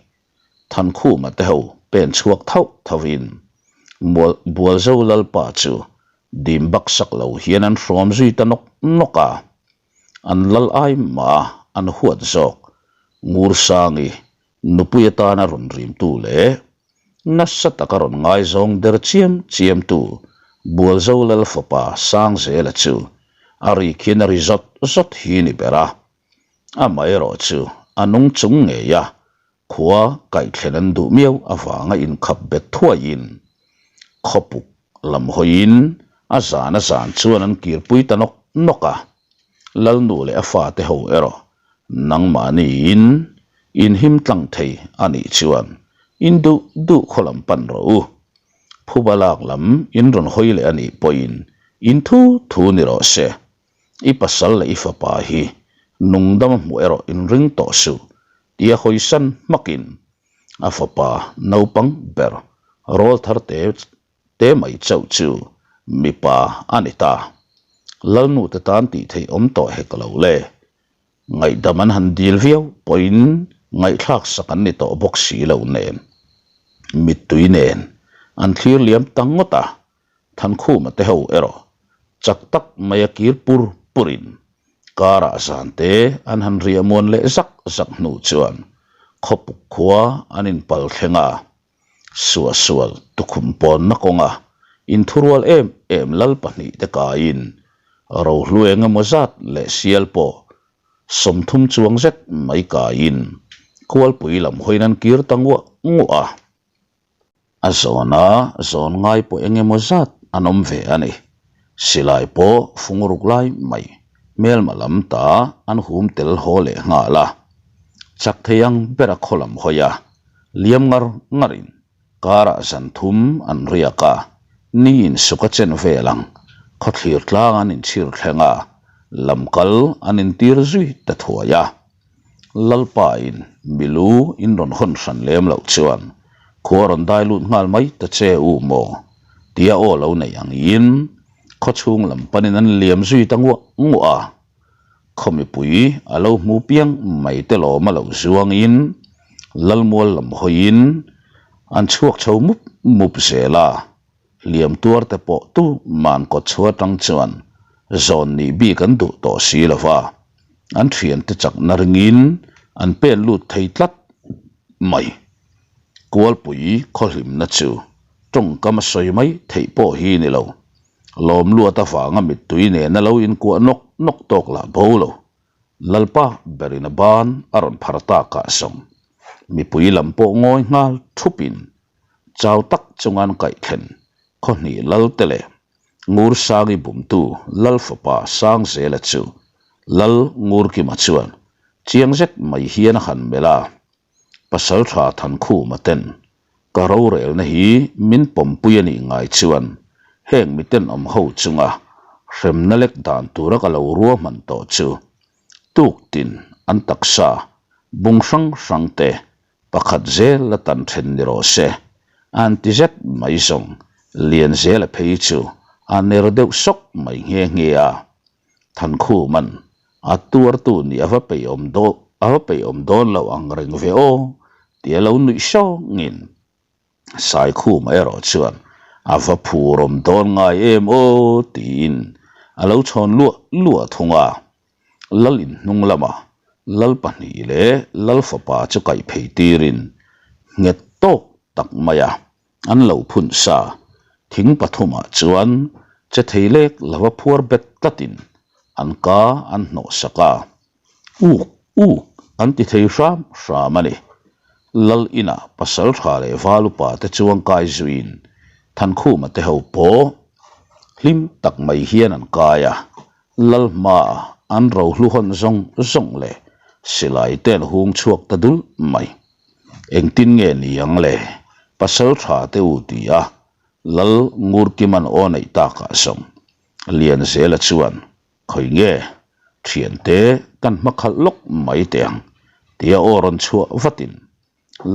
Thankhuma te ho pen chhuak thauh thauhin Bualzo Lalpa chu dim bak sak lo hian an hrawm zui ta nawk nawk a, an lal ai mah a an huat zawk Ngursangi nupui atana rawn rimtu leh nasa taka rawn ngaizawng der chiam chiamtu Bualzo Lal fapa Sangzela chu a rik hian a ri zawt zawt hi ni ber a. Amaherawhchu, a nung chung ngei a, khua kaihthlen an duh miau avanga inkhap bet thuaiin khawpuk lam hawiin a zan a zan chuan an kirpui ta nawk nawk a. Lalnu leh a fate ho erawh nangmahniin inhim tlang thei a nih chuan in duh duh khaw lam pan rawh u. Phuba lak lam in rawn hawi leh a nih pawhin in thu thu ni rawh se. I pasal leh i fapa hi nungdam a hmuh erawh in ring tawh suh tia hawisan hmakin a fapa naupang ber rawl thar te te mai chauh chu mipa a ni ta. Lalnu te tan tih theih awm tawh hek lo le. Ngaihdam an han dil viau pawhin ngaihthlak sak an ni tawh bawk si lo nen. Mittui nen an thlir liam ta ngawt a, Thankhuma te ho erawh chak tak mai a kir pur purin karah zan te an han riah muan leh zak zak hnu chuan khawpuk khua an inpal thleng a, suahsual tukhum pawnna kawnga inthurual em em lal pahnihte kaiin rohlu eng emaw zat leh sial pawh 30 chuang zet mai kaiin kualpui lam hawiin an kir ta nguah nguah a. A zawna zawn ngai pawh eng emaw zat an awm ve a ni. Silai pawh fung ruk lai mai hmelma lam ta an hum tel haw leh nghal a. Chak thei ang ber a khaw lam hawi a, liam ngar ngarin karah zan thum an riak a, ni insuk a chen vel ang, khawthlir tlang an inchhir thleng a, lam kal an intir zui ta thuai a. Lalpain milu in rawn hawn hran lem loh chuan khua rawn dai lut nghal mai ta che u maw? tia aw lo nei angin khawchhung lam panin an liam zui ta nguah nguah a. Khaw mipui a lo hmu piang mai te lawm a lo zuangin Lalmual lam hawiin an chhuak chho mup mup zel a. Hliam tuar te pawh tu man kawt chhuah atang chuan zawn nih bik an duh tawh si lo va, an thiante chakna ringin an pen lut thei tlat mai. Kualpui khawhlimna chu tawngkam a sawi mai theih pawh hi ni lo. Lawmluat avanga mittui nena lo inkuah nawk nawk tawk lah bo lo. Lalpa berin a ban a rawn phar takah zawng mipui lam pawh ngawi nghal thupin Chau tak chunga an kaihthlen khawhnih Lalte leh Ngursangi bumtu Lal fapa Sangzela chu Lal Ngurkima chuan chiang zet mai hian a han melh a, Pasaltha Thankhuma ten ka rorelna hi min pawmpui a nih ngai chuan heng mitenawm ho chunga hremna lek dan tura ka lo ruahman tawh chu tuktin an taksa bung hrang hrang te Pakhat zel la tan then ni rawh se. An ti zet mai zawng, Lianzela phei chu a ner deuh sawk mai nghe nghe a. Thankhuman a tuartu nih a va peihawm dawn a va peihawm dawn lo ang reng ve aw tia lo nuih sawngin Saikhuma erawh chuan a va phurawm dawn ngai em aw tiin a lo chhawn luah luah thung a. Lal in hnung lamah Lal pahnih leh Lal fapa chu kaih phei tirin nghet tawk tak maia an lo phun sa thing pathumah chuan che thei lek lova phuar bet tlatin an ka an hnawh sak a, uk uk an ti thei hram hram a ni. Lal inah pasal tha leh val upa te chuang kai zuiin Thankhuma te ho pawh hlim tak mai hian an kai a, Lalhma an rohlu hawn zawng zawng leh silai te an hung chhuak ta dul mai. Engtin nge ni ang le? Pasal tha te u ti a, Lal Ngurkiman aw neih takah zawng Lianzela chuan, Khawi nge? Thiante kan hma khalh lawk mai teh ang tia aw rawn chhuah vatin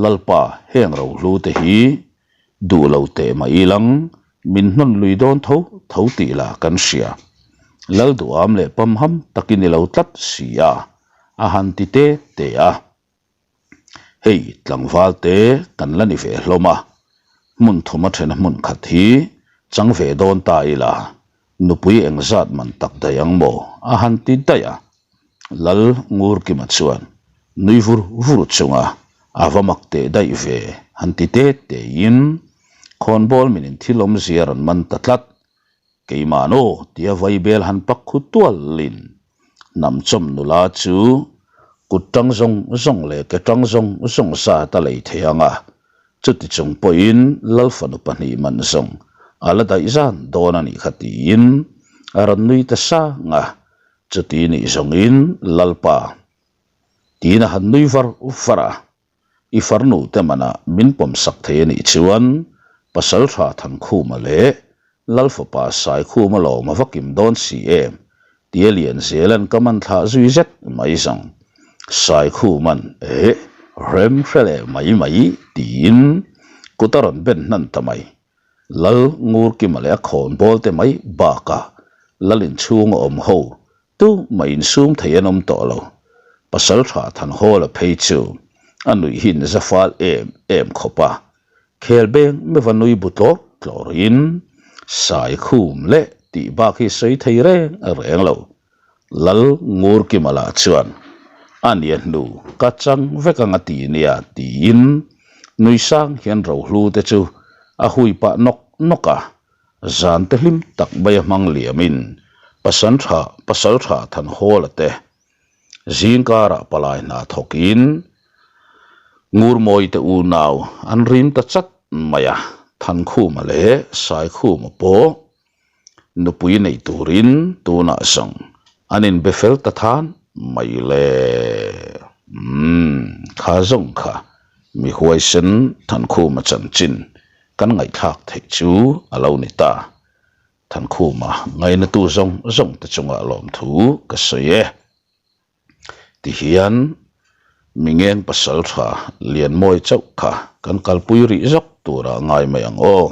Lalpa heng rohlu te hi duh lo teh mah ilang min hnawn lui dawn tho tho tih lah kan hria. Lal duham leh pamham takin i lo tlat si a, a han ti te te a. Hei tlangval te kan la ni ve hlawm a, hmun thuma thena hmun khat hi chang ve dawn ta ila Nupui engzat man tak daih ang maw? a han ti daih a. Lal Ngurkima chuan nui vur vur chunga a va mak teh daih ve han ti te tein khawnbawl min in thil awmzia rawn man ta tlat. Keimah naw tia vaibel han pak khu tualin Hnamchawm nula chu. Kut tang zawng zawng leh ke tang zawng zawng zat a lei thei ang a, chuti chung pawhin Lalfanu pahnih man zawng a la daih zan dawn a nih kha tiin a rawn nui ta sang a, chuti nih zawngin Lalpa tiin a han nui var var a. I farnu te manah min pawm sak thei a nih chuan Pasal Tha Thankhuma leh Lalfapa Saikhuma lawm a va kim dawn si em? tia Lianzela'n ka man thlah zui zet mai zawng. Saikhuma'n eh rem hre leh mai mai tiin kut a rawn ben hnan ta mai. Lal Ngurkima leh a khawnbawl te mai bakah Lal inchhunga awm ho Tu mah insum thei an awm tawh lo. Pasaltha Thanhawla phei chu a nuih hi in za fal em em khawp a. Khel beng meva nui bu tlawr tlawrin sai khum leh tih bak hi sawi thei reng reng lo. Lal Ngurkima lah chuan a nia hnu ka chang vek ang a ti nia tiin nui sang hian rohlu te chu a hui pah nawk nawk a. Zan te hlim tak mai a hmang liamin pasal tha pasal tha Thanhawla te zingkarah palai hna thawkin Ngurmawi te unau an rim ta chat mai a, Thankhuma leh Saikhuma pawh nupui nei turin tunah zawng an inbe fel ta than mai le. Umm kha zawng kha mi huaisen Thankhuma chanchin Kan ngaihthlak theih chu a lo ni ta. Thankhuma ngainatu zawng zawng te chungah lawmthu ka sawi e. Tihian Mingeng pasal tha Lianmawi chauh kha kan kalpui rih zawk turah ngai mai ang aw.